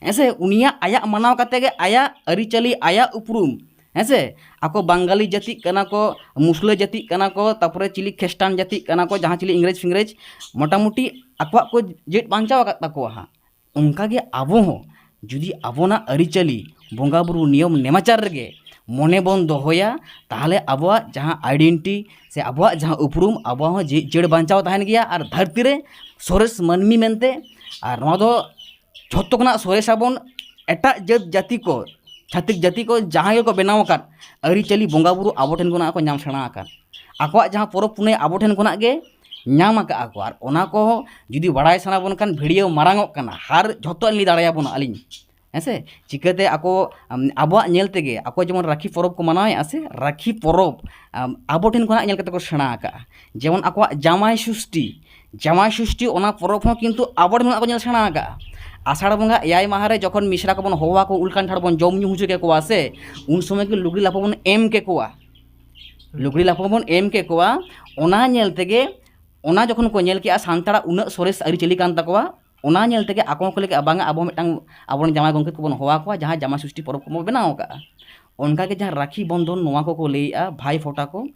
ᱦᱮᱸ ᱥᱮ? ᱩᱱᱤᱭᱟᱜ, ᱟᱭᱟᱜ ᱢᱟᱱᱟᱣ ᱠᱟᱛᱮ ᱜᱮ ᱟᱭᱟᱜ ᱟᱹᱨᱤᱪᱟᱹᱞᱤ, ᱟᱭᱟᱜ ᱩᱯᱨᱩᱢ, ᱦᱮᱸ ᱥᱮ? ᱟᱠᱚ ᱵᱟᱝᱜᱟᱞᱤ ᱡᱟᱹᱛᱤᱜ ᱠᱟᱱᱟ ᱠᱚ, ᱢᱩᱥᱞᱟᱹ ᱡᱟᱹᱛᱤᱜ ᱠᱟᱱᱟ ᱠᱚ, ᱛᱟᱨᱯᱚᱨᱮ ᱪᱤᱞᱤ ᱠᱷᱨᱤᱥᱴᱟᱱ ᱡᱟᱹᱛᱤᱜ ᱠᱟᱱᱟ ᱠᱚ, ᱡᱟᱦᱟᱸ ᱪᱤᱞᱤ ᱤᱝᱨᱮᱡᱽ ᱯᱷᱤᱝᱨᱮᱡᱽ, ᱢᱚᱴᱟᱢᱩᱴᱤ ᱟᱠᱚᱣᱟᱜ ᱠᱚ ᱡᱟᱹᱛ ᱵᱟᱧᱪᱟᱣ ᱟᱠᱟᱫ ᱛᱟᱠᱚᱣᱟ ᱦᱟᱸᱜ᱾ ᱚᱱᱠᱟᱜᱮ ᱟᱵᱚ ᱦᱚᱸ ᱡᱩᱫᱤ ᱟᱵᱚᱱᱟᱜ ᱟᱹᱨᱤᱪᱟᱹᱞᱤ, ᱵᱚᱸᱜᱟᱼᱵᱩᱨᱩ, ᱱᱤᱭᱚᱢ ᱱᱮᱢᱟᱪᱟᱨ ᱨᱮᱜᱮ ᱢᱚᱱᱮ ᱵᱚᱱ ᱫᱚᱦᱚᱭᱟ, ᱛᱟᱦᱚᱞᱮ ᱟᱵᱚᱣᱟᱜ ᱡᱟᱦᱟᱸ ᱟᱭᱰᱮᱱᱴᱤᱴᱤ ᱥᱮ ᱟᱵᱚᱣᱟᱜ ᱡᱟᱦᱟᱸ ᱩᱯᱨᱩᱢ, ᱟᱵᱚᱣᱟᱜ ᱦᱚᱸ ᱡᱤ-, ᱡᱤᱭᱟᱹᱲ ᱵᱟᱧᱪᱟᱣ ᱛᱟᱦᱮᱱ ᱜᱮᱭᱟ ᱟᱨ ᱫᱷᱟᱹᱨᱛᱤ ᱨᱮ ᱥᱚᱨᱮᱥ ᱢᱟᱹᱱᱢᱤ ᱢᱮᱱᱛᱮ᱾ ᱟᱨ ᱱᱚᱣᱟ ᱫᱚ ᱡᱷᱚᱛᱚ ᱠᱷᱚᱱᱟᱜ ᱥᱚᱨᱮᱥ ᱟᱵᱚᱱ ᱮᱴᱟᱜ ᱡᱟᱹᱛ ᱡᱟᱹᱛᱤ ᱠᱚ, ᱪᱷᱟᱹᱛᱤᱠ ᱡᱟᱹᱛᱤ ᱠᱚ ᱡᱟᱦᱟᱸ ᱜᱮᱠᱚ ᱵᱮᱱᱟᱣ ᱟᱠᱟᱫ ᱟᱹᱨᱤᱪᱟᱹᱞᱤ, ᱵᱚᱸᱜᱟᱼᱵᱩᱨᱩ ᱟᱵᱚ ᱴᱷᱮᱱ ᱠᱷᱚᱱᱟᱜ ᱠᱚ ᱧᱟᱢ ᱥᱮᱬᱟ ᱟᱠᱟᱫ᱾ ᱟᱠᱚᱣᱟᱜ ᱡᱟᱦᱟᱸ ᱯᱚᱨᱚᱵᱽ ᱯᱩᱱᱟᱹᱭ ᱟᱵᱚ ᱴᱷᱮᱱ ᱠᱷᱚᱱᱟᱜ ᱜᱮ ᱧᱟᱢ ᱟᱠᱟᱫᱼᱟ ᱠᱚ᱾ ᱟᱨ ᱚᱱᱟ ᱠᱚ ᱡᱩᱫᱤ ᱵᱟᱲᱟᱭ ᱥᱟᱱᱟ ᱵᱚᱱ ᱠᱷᱟᱱ, ᱵᱷᱤᱰᱤᱭᱳ ᱢᱟᱨᱟᱝ ᱚᱜ ᱠᱟᱱᱟ, ᱟᱨ ᱡᱷᱚᱛᱚ ᱞᱤᱧ ᱫᱟᱲᱮᱭᱟᱵᱚᱱᱟ ᱟᱹᱞᱤᱧ᱾ ᱦᱮᱸ ᱥᱮ? ᱪᱤᱠᱟᱹᱛᱮ ᱟᱠᱚ, ᱟᱢ, ᱟᱵᱚᱣᱟᱜ ᱧᱮᱞ ᱛᱮᱜᱮ ᱟᱠᱚ ᱡᱮᱢᱚᱱ ᱨᱟᱠᱷᱤ ᱯᱚᱨᱚᱵᱽ ᱠᱚ ᱢᱟᱱᱟᱣᱮᱫᱼᱟ ᱥᱮ, ᱨᱟᱠᱷᱤ ᱯᱚᱨᱚᱵᱽ, ᱟᱢ, ᱟᱵᱚ ᱴᱷᱮᱱ ᱠᱷᱚᱱᱟᱜ ᱧᱮᱞ ᱠᱟᱛᱮ ᱠᱚ ᱥᱮᱬᱟ ᱟᱠᱟᱫᱼᱟ᱾ ᱡᱮᱢᱚᱱ ᱟᱠᱚᱣᱟᱜ ᱡᱟᱢᱟᱭ ᱥᱩᱥᱴᱤ, ᱡᱟᱢᱟᱭ ᱥᱩᱥᱴᱤ ᱚᱱᱟ ᱯᱚᱨᱚᱵᱽ ᱦᱚᱸ ᱠᱤᱱᱛᱩ ᱟᱵᱚ ᱴᱷᱮᱱ ᱠᱷᱚᱱᱟᱜ ᱠᱚ ᱧᱮᱞ ᱥᱮᱬᱟ ᱟᱠᱟᱫᱼᱟ᱾ ᱟᱥᱟᱲ ᱵᱚᱸᱜᱟ ᱮᱭᱟᱭ ᱢᱟᱦᱟ ᱨᱮ ᱡᱚᱠᱷᱚᱱ ᱢᱤᱥᱨᱟ ᱠᱚᱵᱚᱱ ᱦᱚᱦᱚ ᱟᱠᱚ, ᱩᱞ ᱠᱟᱱᱴᱷᱟᱲ ᱵᱚᱱ ᱡᱚᱢ ᱧᱩ ᱦᱚᱪᱚ ᱠᱮᱠᱚᱣᱟ ᱥᱮ, ᱩᱱ ᱥᱚᱢᱚᱭ ᱜᱮ ᱞᱩᱜᱽᱲᱤ ᱞᱟᱯᱚ ᱵᱚᱱ ᱮᱢ ᱠᱮᱠᱚᱣᱟ᱾ ᱞᱩᱜᱽᱲᱤ ᱞᱟᱯᱚ ᱵᱚᱱ ᱮᱢ ᱠᱮᱠᱚᱣᱟ᱾ ᱚᱱᱟ ᱧᱮᱞ ᱛᱮᱜᱮ, ᱚᱱᱟ ᱡᱚᱠᱷᱚᱱ ᱠᱚ ᱧᱮᱞ ᱠᱮᱜᱼᱟ ᱥᱟᱱᱛᱟᱲᱟᱜ ᱩᱱᱟᱹᱜ ᱥᱚᱨᱮᱥ ᱟᱹᱨᱤᱪᱟᱹᱞᱤ ᱠᱟᱱ ᱛᱟᱠᱚᱣᱟ, ᱚᱱᱟ ᱧᱮᱞ ᱛᱮᱜᱮ ᱟᱠᱚ ᱦᱚᱸᱠᱚ ᱞᱟᱹᱭ ᱠᱮᱜᱼᱟ, "ᱵᱟᱝᱟ, ᱟᱵᱚ ᱦᱚᱸ ᱢᱤᱫᱴᱟᱝ ᱟᱵᱚᱨᱮᱱ ᱡᱟᱶᱟᱭ ᱜᱚᱢᱠᱮ ᱠᱚᱵᱚᱱ ᱦᱚᱦᱚ ᱟᱠᱚᱣᱟ, ᱡᱟᱦᱟᱸ ᱡᱟᱢᱟᱭ ᱥᱩᱥᱴᱤ ᱯᱚᱨᱚᱵᱽ ᱠᱚᱵᱚᱱ ᱵᱮᱱᱟᱣ ᱟᱠᱟᱫᱼᱟ᱾" ᱚᱱᱠᱟᱜᱮ ᱡᱟᱦᱟᱸ ᱨᱟᱠᱷᱤ ᱵᱚᱱᱫᱷᱚᱱ, ᱱᱚᱣᱟ ᱠᱚᱠᱚ ᱞᱟᱹᱭᱮᱜᱼᱟ, ᱵᱷᱟᱭ ᱯᱷᱳᱴᱟ ᱠᱚ,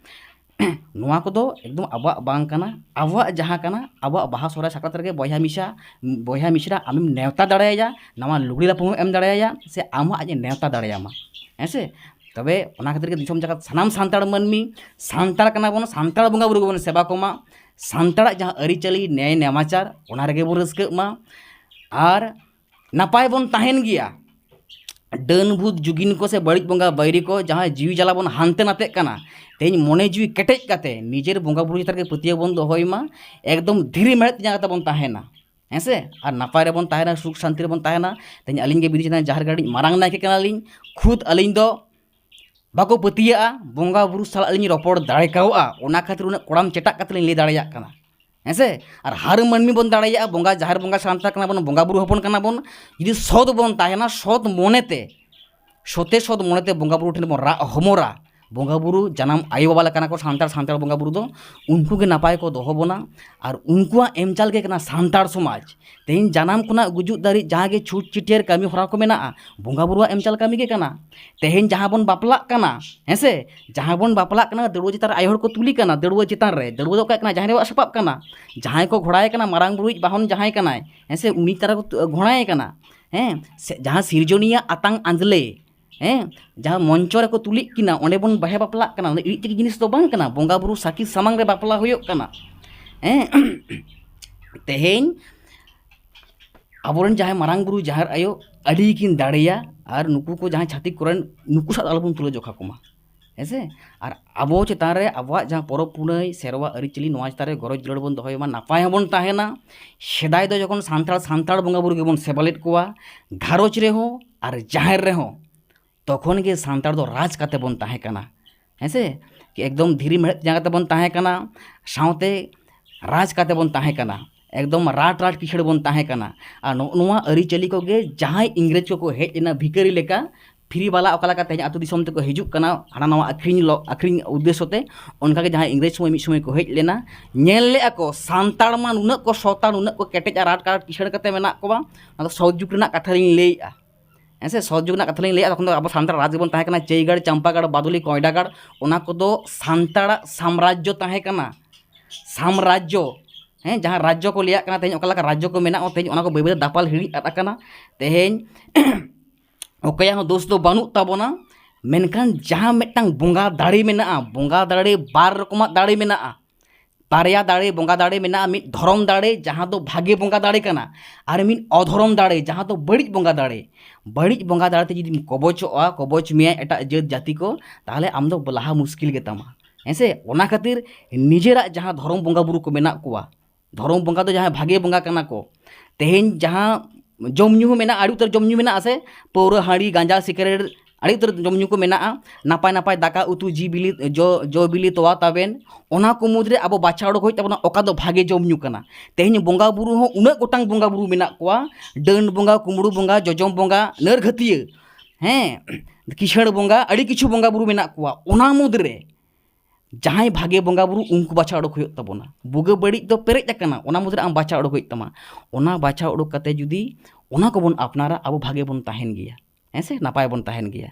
ᱱᱚᱣᱟ ᱠᱚᱫᱚ ᱮᱠᱫᱚᱢ ᱟᱵᱚᱣᱟᱜ ᱵᱟᱝ ᱠᱟᱱᱟ᱾ ᱟᱵᱚᱣᱟᱜ ᱡᱟᱦᱟᱸ ᱠᱟᱱᱟ, ᱟᱵᱚᱣᱟᱜ ᱵᱟᱦᱟ ᱥᱚᱦᱨᱟᱭ ᱥᱟᱠᱨᱟᱛ ᱨᱮᱜᱮ ᱵᱚᱭᱦᱟ ᱢᱤᱥᱟ, ᱵᱚᱭᱦᱟ ᱢᱤᱥᱨᱟ ᱟᱢᱮᱢ ᱱᱮᱣᱛᱟ ᱫᱟᱲᱮᱭᱟᱭᱟ, ᱱᱟᱣᱟ ᱞᱩᱜᱽᱲᱤ ᱞᱟᱯᱚ ᱦᱚᱸ ᱮᱢ ᱫᱟᱲᱮᱭᱟᱭᱟ, ᱥᱮ ᱟᱢ ᱦᱚᱸ ᱟᱡ ᱮ ᱱᱮᱣᱛᱟ ᱫᱟᱲᱮᱭᱟᱢᱟ᱾ ᱦᱮᱸ ᱥᱮ? ᱛᱚᱵᱮ ᱚᱱᱟ ᱠᱷᱟᱹᱛᱤᱨ ᱜᱮ ᱫᱤᱥᱚᱢ ᱡᱟᱠᱟᱛ ᱥᱟᱱᱟᱢ ᱥᱟᱱᱛᱟᱲ ᱢᱟᱹᱱᱢᱤ, ᱥᱟᱱᱛᱟᱲ ᱠᱟᱱᱟ ᱵᱚᱱ, ᱥᱟᱱᱛᱟᱲ ᱵᱚᱸᱜᱟ ᱵᱩᱨᱩ ᱜᱮᱵᱚᱱ ᱥᱮᱵᱟ ᱠᱚᱢᱟ, ᱥᱟᱱᱛᱟᱲᱟᱜ ᱡᱟᱦᱟᱸ ᱟᱹᱨᱤᱪᱟᱹᱞᱤ, ᱱᱮᱭ ᱱᱮᱢᱟᱪᱟᱨ, ᱚᱱᱟ ᱨᱮᱜᱮ ᱵᱚᱱ ᱨᱟᱹᱥᱠᱟᱹᱜ ᱢᱟ᱾ ᱟᱨ ᱱᱟᱯᱟᱭ ᱵᱚᱱ ᱛᱟᱦᱮᱱ ᱜᱮᱭᱟ᱾ ᱰᱟᱹᱱ ᱵᱷᱩᱛ ᱡᱩᱜᱤᱱ ᱠᱚ ᱥᱮ ᱵᱟᱹᱲᱤᱡ ᱵᱚᱸᱜᱟ ᱵᱟᱹᱭᱨᱤ ᱠᱚ ᱡᱟᱦᱟᱸᱭ ᱡᱤᱣᱤ ᱡᱟᱞᱟ ᱵᱚᱱ ᱦᱟᱱᱛᱮ ᱱᱟᱛᱮᱜ ᱠᱟᱱᱟ, ᱛᱮᱦᱮᱧ ᱢᱚᱱᱮ ᱡᱤᱣᱤ ᱠᱮᱴᱮᱡ ᱠᱟᱛᱮ ᱱᱤᱡᱮᱨ ᱵᱚᱸᱜᱟ ᱵᱩᱨᱩ ᱪᱮᱛᱟᱱ ᱨᱮᱜᱮ ᱯᱟᱹᱛᱭᱟᱹᱣ ᱵᱚᱱ ᱫᱚᱦᱚᱭ ᱢᱟ, ᱮᱠᱫᱚᱢ ᱫᱷᱤᱨᱤ ᱢᱮᱲᱦᱮᱫ ᱡᱟᱸᱜᱟ ᱠᱟᱛᱮ ᱵᱚᱱ ᱛᱟᱦᱮᱱᱟ᱾ ᱦᱮᱸ ᱥᱮ? ᱟᱨ ᱱᱟᱯᱟᱭ ᱨᱮᱵᱚᱱ ᱛᱟᱦᱮᱱᱟ, ᱥᱩᱠ ᱥᱟᱱᱛᱤ ᱨᱮᱵᱚᱱ ᱛᱟᱦᱮᱱᱟ᱾ ᱛᱮᱦᱮᱧ ᱟᱹᱞᱤᱧ ᱜᱮ ᱵᱤᱫᱩ ᱪᱟᱸᱫᱟᱱ ᱡᱟᱦᱮᱨ ᱜᱟᱲ ᱨᱤᱱᱤᱡ ᱢᱟᱨᱟᱝ ᱱᱟᱭᱠᱮ ᱠᱟᱱᱟᱞᱤᱧ᱾ ᱠᱷᱩᱫ ᱟᱹᱞᱤᱧ ᱫᱚ ᱵᱟᱠᱚ ᱯᱟᱹᱛᱭᱟᱹᱜᱼᱟ, ᱵᱚᱸᱜᱟ ᱵᱩᱨᱩ ᱥᱟᱞᱟᱜ ᱞᱤᱧ ᱨᱚᱯᱚᱲ ᱫᱟᱲᱮ ᱠᱟᱣᱜᱼᱟ, ᱚᱱᱟ ᱠᱷᱟᱹᱛᱤᱨ ᱩᱱᱟᱹᱜ ᱠᱚᱲᱟᱢ ᱪᱮᱴᱟᱜ ᱠᱟᱛᱮ ᱞᱤᱧ ᱞᱟᱹᱭ ᱫᱟᱲᱮᱭᱟᱜ ᱠᱟᱱᱟ᱾ ᱦᱮᱸ ᱥᱮ? ᱟᱨ ᱦᱟᱨ ᱢᱟᱹᱱᱢᱤ ᱵᱚᱱ ᱫᱟᱲᱮᱭᱟᱜᱼᱟ, ᱵᱚᱸᱜᱟ, ᱡᱟᱦᱮᱨ ᱵᱚᱸᱜᱟ ᱥᱟᱱᱛᱟᱲ ᱠᱟᱱᱟ ᱵᱚᱱ, ᱵᱚᱸᱜᱟ ᱵᱩᱨᱩ ᱦᱚᱯᱚᱱ ᱠᱟᱱᱟ ᱵᱚᱱ, ᱡᱩᱫᱤ ᱥᱚᱛ ᱵᱚᱱ ᱛᱟᱦᱮᱱᱟ, ᱥᱚᱛ ᱢᱚᱱᱮᱛᱮ, ᱥᱚᱛᱮ ᱥᱚᱛ ᱢᱚᱱᱮᱛᱮ ᱵᱚᱸᱜᱟ ᱵᱩᱨᱩ ᱴᱷᱮᱱ ᱵᱚᱱ ᱨᱟᱜ ᱦᱚᱢᱚᱨᱟ, ᱵᱚᱸᱜᱟ ᱵᱩᱨᱩ ᱡᱟᱱᱟᱢ ᱟᱭᱳ ᱵᱟᱵᱟ ᱞᱮᱠᱟᱱᱟ ᱠᱚ ᱥᱟᱱᱛᱟᱲ, ᱥᱟᱱᱛᱟᱲ ᱵᱚᱸᱜᱟ ᱵᱩᱨᱩ ᱫᱚ, ᱩᱱᱠᱩ ᱜᱮ ᱱᱟᱯᱟᱭ ᱠᱚ ᱫᱚᱦᱚ ᱵᱚᱱᱟ᱾ ᱟᱨ ᱩᱱᱠᱩᱣᱟᱜ ᱮᱢ ᱪᱟᱞ ᱜᱮ ᱠᱟᱱᱟ ᱥᱟᱱᱛᱟᱲ ᱥᱚᱢᱟᱡᱽ᱾ ᱛᱮᱦᱮᱧ ᱡᱟᱱᱟᱢ ᱠᱷᱚᱱᱟᱜ ᱜᱩᱡᱩᱜ ᱫᱷᱟᱹᱨᱤᱡ ᱡᱟᱦᱟᱸ ᱜᱮ ᱪᱷᱩᱴ ᱪᱷᱤᱴᱭᱟᱹᱨ ᱠᱟᱹᱢᱤ ᱦᱚᱨᱟ ᱠᱚ ᱢᱮᱱᱟᱜᱼᱟ, ᱵᱚᱸᱜᱟ ᱵᱩᱨᱩᱣᱟᱜ ᱮᱢ ᱪᱟᱞ ᱠᱟᱹᱢᱤ ᱜᱮ ᱠᱟᱱᱟ᱾ ᱛᱮᱦᱮᱧ ᱡᱟᱦᱟᱸ ᱵᱚᱱ ᱵᱟᱯᱞᱟᱜ ᱠᱟᱱᱟ, ᱦᱮᱸ ᱥᱮ, ᱡᱟᱦᱟᱸ ᱵᱚᱱ ᱵᱟᱯᱞᱟᱜ ᱠᱟᱱᱟ, ᱫᱟᱹᱲᱩᱣᱟᱹ ᱪᱮᱛᱟᱱ ᱨᱮ ᱟᱭᱳ ᱦᱚᱲ ᱠᱚ ᱛᱩᱞᱤ ᱠᱟᱱᱟ, ᱫᱟᱹᱲᱩᱣᱟᱹ ᱪᱮᱛᱟᱱ ᱨᱮ, ᱫᱟᱹᱲᱩᱣᱟᱹ ᱫᱚ ᱚᱠᱚᱭᱟᱜ ᱠᱟᱱᱟ? ᱡᱟᱦᱟᱸᱭ ᱨᱮ ᱚᱲᱟᱜ ᱥᱟᱯᱟᱵ ᱠᱟᱱᱟ, ᱡᱟᱦᱟᱸᱭ ᱠᱚ ᱜᱷᱚᱲᱟᱭᱮ ᱠᱟᱱᱟ, ᱢᱟᱨᱟᱝ ᱵᱩᱨᱩᱭᱤᱡ ᱵᱟᱦᱚᱱ ᱡᱟᱦᱟᱸᱭ ᱠᱟᱱᱟᱭ, ᱦᱮᱸ ᱥᱮ, ᱩᱱᱤ ᱛᱟᱨᱟ ᱠᱚ ᱛᱩ-, ᱜᱷᱚᱲᱟᱭᱮ ᱠᱟᱱᱟ᱾ ᱦᱮᱸ, ᱥᱮ ᱡᱟᱦᱟᱸ ᱥᱤᱨᱡᱚᱱᱤᱭᱟᱹ ᱟᱛᱟᱝ ᱟᱸᱡᱽᱞᱮ, ᱦᱮᱸ, ᱡᱟᱦᱟᱸ ᱢᱚᱧᱪᱚ ᱨᱮᱠᱚ ᱛᱩᱞᱤᱜ ᱠᱤᱱᱟ, ᱚᱸᱰᱮ ᱵᱚᱱ ᱵᱟᱦᱮ ᱵᱟᱯᱞᱟᱜ ᱠᱟᱱᱟ, ᱚᱱᱟ ᱤᱲᱤᱡ ᱪᱤᱠᱤ ᱡᱤᱱᱤᱥ ᱫᱚ ᱵᱟᱝ ᱠᱟᱱᱟ᱾ ᱵᱚᱸᱜᱟ ᱵᱩᱨᱩ ᱥᱟᱹᱠᱷᱤ ᱥᱟᱢᱟᱝ ᱨᱮ ᱵᱟᱯᱞᱟ ᱦᱩᱭᱩᱜ ᱠᱟᱱᱟ᱾ ᱦᱮᱸ, ᱛᱮᱦᱮᱧ ᱟᱵᱚᱨᱮᱱ ᱡᱟᱦᱟᱸᱭ ᱢᱟᱨᱟᱝ ᱵᱩᱨᱩ, ᱡᱟᱦᱮᱨ ᱟᱭᱳ ᱟᱹᱰᱤ ᱠᱤᱱ ᱫᱟᱲᱮᱭᱟ, ᱟᱨ ᱱᱩᱠᱩ ᱠᱚ ᱡᱟᱦᱟᱸᱭ ᱪᱷᱟᱹᱛᱤᱠ ᱠᱚᱨᱮᱱ, ᱱᱩᱠᱩ ᱥᱟᱶ ᱟᱞᱚᱵᱚᱱ ᱛᱩᱞᱟᱹ ᱡᱚᱠᱷᱟ ᱠᱚᱢᱟ᱾ ᱦᱮᱸ ᱥᱮ? ᱟᱨ ᱟᱵᱚ ᱪᱮᱛᱟᱱ ᱨᱮ ᱟᱵᱚᱣᱟᱜ ᱡᱟᱦᱟᱸ ᱯᱚᱨᱚᱵᱽ ᱯᱩᱱᱟᱹᱭ, ᱥᱮᱨᱣᱟ ᱟᱹᱨᱤᱪᱟᱹᱞᱤ, ᱱᱚᱣᱟ ᱪᱮᱛᱟᱱ ᱨᱮ ᱜᱚᱨᱚᱡᱽ ᱫᱩᱞᱟᱹᱲ ᱵᱚᱱ ᱫᱚᱦᱚᱭ ᱢᱟ, ᱱᱟᱯᱟᱭ ᱦᱚᱸᱵᱚᱱ ᱛᱟᱦᱮᱱᱟ᱾ ᱥᱮᱫᱟᱭ ᱫᱚ ᱡᱚᱠᱷᱚᱱ ᱥᱟᱱᱛᱟᱲ, ᱥᱟᱱᱛᱟᱲ ᱵᱚᱸᱜᱟ ᱵᱩᱨᱩ ᱜᱮᱵᱚᱱ ᱥᱮᱵᱟ ᱞᱮᱫ ᱠᱚᱣᱟ, ᱜᱷᱟᱨᱚᱸᱡᱽ ᱨᱮᱦᱚᱸ ᱟᱨ ᱡᱟᱦᱮᱨ ᱨᱮᱦᱚᱸ, ᱛᱚᱠᱷᱚᱱ ᱜᱮ ᱥᱟᱱᱛᱟᱲ ᱫᱚ ᱨᱟᱡᱽ ᱠᱟᱛᱮ ᱵᱚᱱ ᱛᱟᱦᱮᱸ ᱠᱟᱱᱟ᱾ ᱦᱮᱸ ᱥᱮ? ᱮᱠᱫᱚᱢ ᱫᱷᱤᱨᱤ ᱢᱮᱲᱦᱮᱫ ᱡᱟᱸᱜᱟ ᱛᱮᱵᱚᱱ ᱛᱟᱦᱮᱸ ᱠᱟᱱᱟ, ᱥᱟᱶᱛᱮ ᱨᱟᱡᱽ ᱠᱟᱛᱮ ᱵᱚᱱ ᱛᱟᱦᱮᱸ ᱠᱟᱱᱟ, ᱮᱠᱫᱚᱢ ᱨᱟᱴ ᱨᱟᱴ ᱠᱤᱥᱟᱹᱬ ᱵᱚᱱ ᱛᱟᱦᱮᱸ ᱠᱟᱱᱟ᱾ ᱟᱨ ᱱᱚᱜᱼᱚ ᱱᱚᱣᱟ ᱟᱹᱨᱤᱪᱟᱹᱞᱤ ᱠᱚᱜᱮ ᱡᱟᱦᱟᱸᱭ ᱤᱝᱨᱮᱡᱽ ᱠᱚᱠᱚ ᱦᱮᱡ ᱞᱮᱱᱟ ᱵᱷᱤᱠᱟᱹᱨᱤ ᱞᱮᱠᱟ, ᱯᱷᱤᱨᱤ ᱵᱟᱞᱟ ᱚᱠᱟ ᱞᱮᱠᱟ ᱛᱮᱦᱮᱧ ᱟᱹᱛᱩ ᱫᱤᱥᱚᱢ ᱛᱮᱠᱚ ᱦᱤᱡᱩᱜ ᱠᱟᱱᱟ, ᱦᱟᱱᱟ ᱱᱟᱣᱟ ᱟᱹᱠᱷᱨᱤᱧ ᱞᱚ-, ᱟᱹᱠᱷᱨᱤᱧ ᱩᱫᱽᱫᱮᱥᱥᱚ ᱛᱮ, ᱚᱱᱠᱟᱜᱮ ᱡᱟᱦᱟᱸᱭ ᱤᱝᱨᱮᱡᱽ ᱥᱚᱢᱚᱭ ᱢᱤᱫ ᱥᱚᱢᱚᱭ ᱠᱚ ᱦᱮᱡ ᱞᱮᱱᱟ, ᱧᱮᱞ ᱞᱮᱫᱼᱟ ᱠᱚ ᱥᱟᱱᱛᱟᱲ ᱢᱟ ᱱᱩᱱᱟᱹᱜ ᱠᱚ ᱥᱚᱛᱟ, ᱱᱩᱱᱟᱹᱜ ᱠᱚ ᱠᱮᱴᱮᱡᱼᱟ, ᱨᱟᱴ ᱨᱟᱴ ᱠᱤᱥᱟᱹᱬ ᱠᱟᱛᱮ ᱢᱮᱱᱟᱜ ᱠᱚᱣᱟ᱾ ᱚᱱᱟ ᱫᱚ ᱥᱚᱛ ᱡᱩᱜᱽ ᱨᱮᱱᱟᱜ ᱠᱟᱛᱷᱟ ᱞᱤᱧ ᱞᱟᱹᱭᱮᱫᱼᱟ᱾ ᱦᱮᱸ ᱥᱮ, ᱥᱚᱛ ᱡᱩᱜᱽ ᱨᱮᱱᱟᱜ ᱠᱟᱛᱷᱟ ᱞᱤᱧ ᱞᱟᱹᱭᱟ, ᱛᱚᱠᱷᱚᱱ ᱫᱚ ᱟᱵᱚ ᱥᱟᱱᱛᱟᱲ ᱨᱟᱡᱽ ᱜᱮᱵᱚᱱ ᱛᱟᱦᱮᱸ ᱠᱟᱱᱟ, ᱪᱟᱹᱭᱜᱟᱲ, ᱪᱟᱢᱯᱟᱜᱟᱲ, ᱵᱟᱫᱩᱞᱤ, ᱠᱚᱭᱰᱟᱜᱟᱲ, ᱚᱱᱟ ᱠᱚᱫᱚ ᱥᱟᱱᱛᱟᱲᱟᱜ ᱥᱟᱢᱨᱟᱡᱽᱡᱚ ᱛᱟᱦᱮᱸ ᱠᱟᱱᱟ᱾ ᱥᱟᱢᱨᱟᱡᱽᱡᱚ, ᱦᱮᱸ, ᱡᱟᱦᱟᱸ ᱨᱟᱡᱽᱡᱚ ᱠᱚ ᱞᱟᱹᱭᱟᱜ ᱠᱟᱱᱟ, ᱛᱮᱦᱮᱧ ᱚᱠᱟ ᱞᱮᱠᱟ ᱨᱟᱡᱽᱡᱚ ᱠᱚ ᱢᱮᱱᱟᱜᱼᱟ, ᱛᱮᱦᱮᱧ ᱚᱱᱟ ᱠᱚ ᱵᱟᱹᱭ ᱵᱟᱹᱭ ᱛᱮ ᱫᱟᱯᱟᱞ ᱦᱤᱲᱤᱧ ᱟᱫ ᱟᱠᱟᱱᱟ᱾ ᱛᱮᱦᱮᱧ ᱚᱠᱚᱭᱟᱜ ᱦᱚᱸ ᱫᱳᱥ ᱫᱚ ᱵᱟᱹᱱᱩᱜ ᱛᱟᱵᱚᱱᱟ, ᱢᱮᱱᱠᱷᱟᱱ ᱡᱟᱦᱟᱸ ᱢᱤᱫᱴᱟᱝ ᱵᱚᱸᱜᱟ ᱫᱟᱲᱮ ᱢᱮᱱᱟᱜᱼᱟ, ᱵᱚᱸᱜᱟ ᱫᱟᱲᱮ ᱵᱟᱨ ᱨᱚᱠᱚᱢᱟᱜ ᱫᱟᱲᱮ ᱢᱮᱱᱟᱜᱼᱟ᱾ ᱵᱟᱨᱭᱟ ᱫᱟᱲᱮ, ᱵᱚᱸᱜᱟ ᱫᱟᱲᱮ ᱢᱮᱱᱟᱜᱼᱟ, ᱢᱤᱫ ᱫᱷᱚᱨᱚᱢ ᱫᱟᱲᱮ, ᱡᱟᱦᱟᱸ ᱫᱚ ᱵᱷᱟᱜᱮ ᱵᱚᱸᱜᱟ ᱫᱟᱲᱮ ᱠᱟᱱᱟ, ᱟᱨ ᱢᱤᱫ ᱚᱫᱷᱚᱨᱚᱢ ᱫᱟᱲᱮ, ᱡᱟᱦᱟᱸ ᱫᱚ ᱵᱟᱹᱲᱤᱡ ᱵᱚᱸᱜᱟ ᱫᱟᱲᱮ᱾ ᱵᱟᱹᱲᱤᱡ ᱵᱚᱸᱜᱟ ᱫᱟᱲᱮ ᱛᱮ ᱡᱩᱫᱤᱢ ᱠᱚᱵᱚᱪᱚᱜᱼᱟ, ᱠᱚᱵᱚᱪ ᱢᱮᱭᱟᱭ ᱮᱴᱟᱜ ᱡᱟᱹᱛ ᱡᱟᱹᱛᱤ ᱠᱚ, ᱛᱟᱦᱚᱞᱮ ᱟᱢ ᱫᱚ ᱞᱟᱦᱟ ᱢᱩᱥᱠᱤᱞ ᱜᱮᱛᱟᱢᱟ᱾ ᱦᱮᱸ ᱥᱮ? ᱚᱱᱟ ᱠᱷᱟᱹᱛᱤᱨ ᱱᱤᱡᱮᱨᱟᱜ ᱡᱟᱦᱟᱸ ᱫᱷᱚᱨᱚᱢ ᱵᱚᱸᱜᱟ ᱵᱩᱨᱩ ᱠᱚ ᱢᱮᱱᱟᱜ ᱠᱚᱣᱟ, ᱫᱷᱚᱨᱚᱢ ᱵᱚᱸᱜᱟ ᱫᱚ ᱡᱟᱦᱟᱸᱭ ᱵᱷᱟᱜᱮ ᱵᱚᱸᱜᱟ ᱠᱟᱱᱟ ᱠᱚ, ᱛᱮᱦᱮᱧ ᱡᱟᱦᱟᱸ ᱡᱚᱢ ᱧᱩ ᱦᱚᱸ ᱢᱮᱱᱟᱜᱼᱟ, ᱟᱹᱰᱤ ᱩᱛᱟᱹᱨ ᱡᱚᱢ ᱧᱩ ᱢᱮᱱᱟᱜᱼᱟ ᱥᱮ, ᱯᱟᱹᱣᱨᱟᱹ, ᱦᱟᱺᱰᱤ, ᱜᱟᱸᱡᱟ, ᱥᱤᱠᱨᱮᱴ, ᱟᱹᱰᱤ ᱩᱛᱟᱹᱨ ᱡᱚᱢ ᱧᱩ ᱠᱚ ᱢᱮᱱᱟᱜᱼᱟ, ᱱᱟᱯᱟᱭ ᱱᱟᱯᱟᱭ ᱫᱟᱠᱟ, ᱩᱛᱩ, ᱡᱤ ᱵᱤᱞᱤ, ᱡᱚ, ᱡᱚ ᱵᱤᱞᱤ, ᱛᱚᱣᱟ, ᱛᱟᱵᱮᱱ, ᱚᱱᱟ ᱠᱚ ᱢᱩᱫᱽᱨᱮ ᱟᱵᱚ ᱵᱟᱪᱷᱟᱣ ᱩᱰᱩᱠ ᱦᱩᱭᱩᱜ ᱛᱟᱵᱚᱱᱟ ᱚᱠᱟ ᱫᱚ ᱵᱷᱟᱜᱮ ᱡᱚᱢ ᱧᱩ ᱠᱟᱱᱟ᱾ ᱛᱮᱦᱮᱧ ᱵᱚᱸᱜᱟ ᱵᱩᱨᱩ ᱦᱚᱸ ᱩᱱᱟᱹᱜ ᱜᱚᱴᱟᱝ ᱵᱚᱸᱜᱟ ᱵᱩᱨᱩ ᱢᱮᱱᱟᱜ ᱠᱚᱣᱟ, ᱰᱟᱹᱱ ᱵᱚᱸᱜᱟ, ᱠᱩᱢᱵᱽᱲᱩ ᱵᱚᱸᱜᱟ, ᱡᱚᱡᱚᱢ ᱵᱚᱸᱜᱟ, ᱱᱟᱹᱨᱜᱷᱟᱹᱛᱤᱭᱟᱹ, ᱦᱮᱸ, ᱠᱤᱥᱟᱹᱬ ᱵᱚᱸᱜᱟ, ᱟᱹᱰᱤ ᱠᱤᱪᱷᱩ ᱵᱚᱸᱜᱟ ᱵᱩᱨᱩ ᱢᱮᱱᱟᱜ ᱠᱚᱣᱟ, ᱚᱱᱟ ᱢᱩᱫᱽᱨᱮ ᱡᱟᱦᱟᱸᱭ ᱵᱷᱟᱜᱮ ᱵᱚᱸᱜᱟ ᱵᱩᱨᱩ, ᱩᱱᱠᱩ ᱵᱟᱪᱷᱟᱣ ᱩᱰᱩᱠ ᱦᱩᱭᱩᱜ ᱛᱟᱵᱚᱱᱟ᱾ ᱵᱩᱜᱤ ᱵᱟᱹᱲᱤᱡ ᱫᱚ ᱯᱮᱨᱮᱡ ᱟᱠᱟᱱᱟ, ᱚᱱᱟ ᱢᱩᱫᱽᱨᱮ ᱟᱢ ᱵᱟᱪᱷᱟᱣ ᱩᱰᱩᱠ ᱦᱩᱭᱩᱜ ᱛᱟᱢᱟ᱾ ᱚᱱᱟ ᱵᱟᱪᱷᱟᱣ ᱩᱰᱩᱠ ᱠᱟᱛᱮ ᱡᱩᱫᱤ ᱚᱱᱟ ᱠᱚᱵᱚᱱ ᱟᱯᱱᱟᱨᱟ, ᱟᱵᱚ ᱵᱷᱟᱜᱮ ᱵᱚᱱ ᱛᱟᱦᱮᱱ ᱜᱮᱭᱟ, ᱦᱮᱸ ᱥᱮ, ᱱᱟᱯᱟᱭ ᱵᱚᱱ ᱛᱟᱦᱮᱱ ᱜᱮᱭᱟ᱾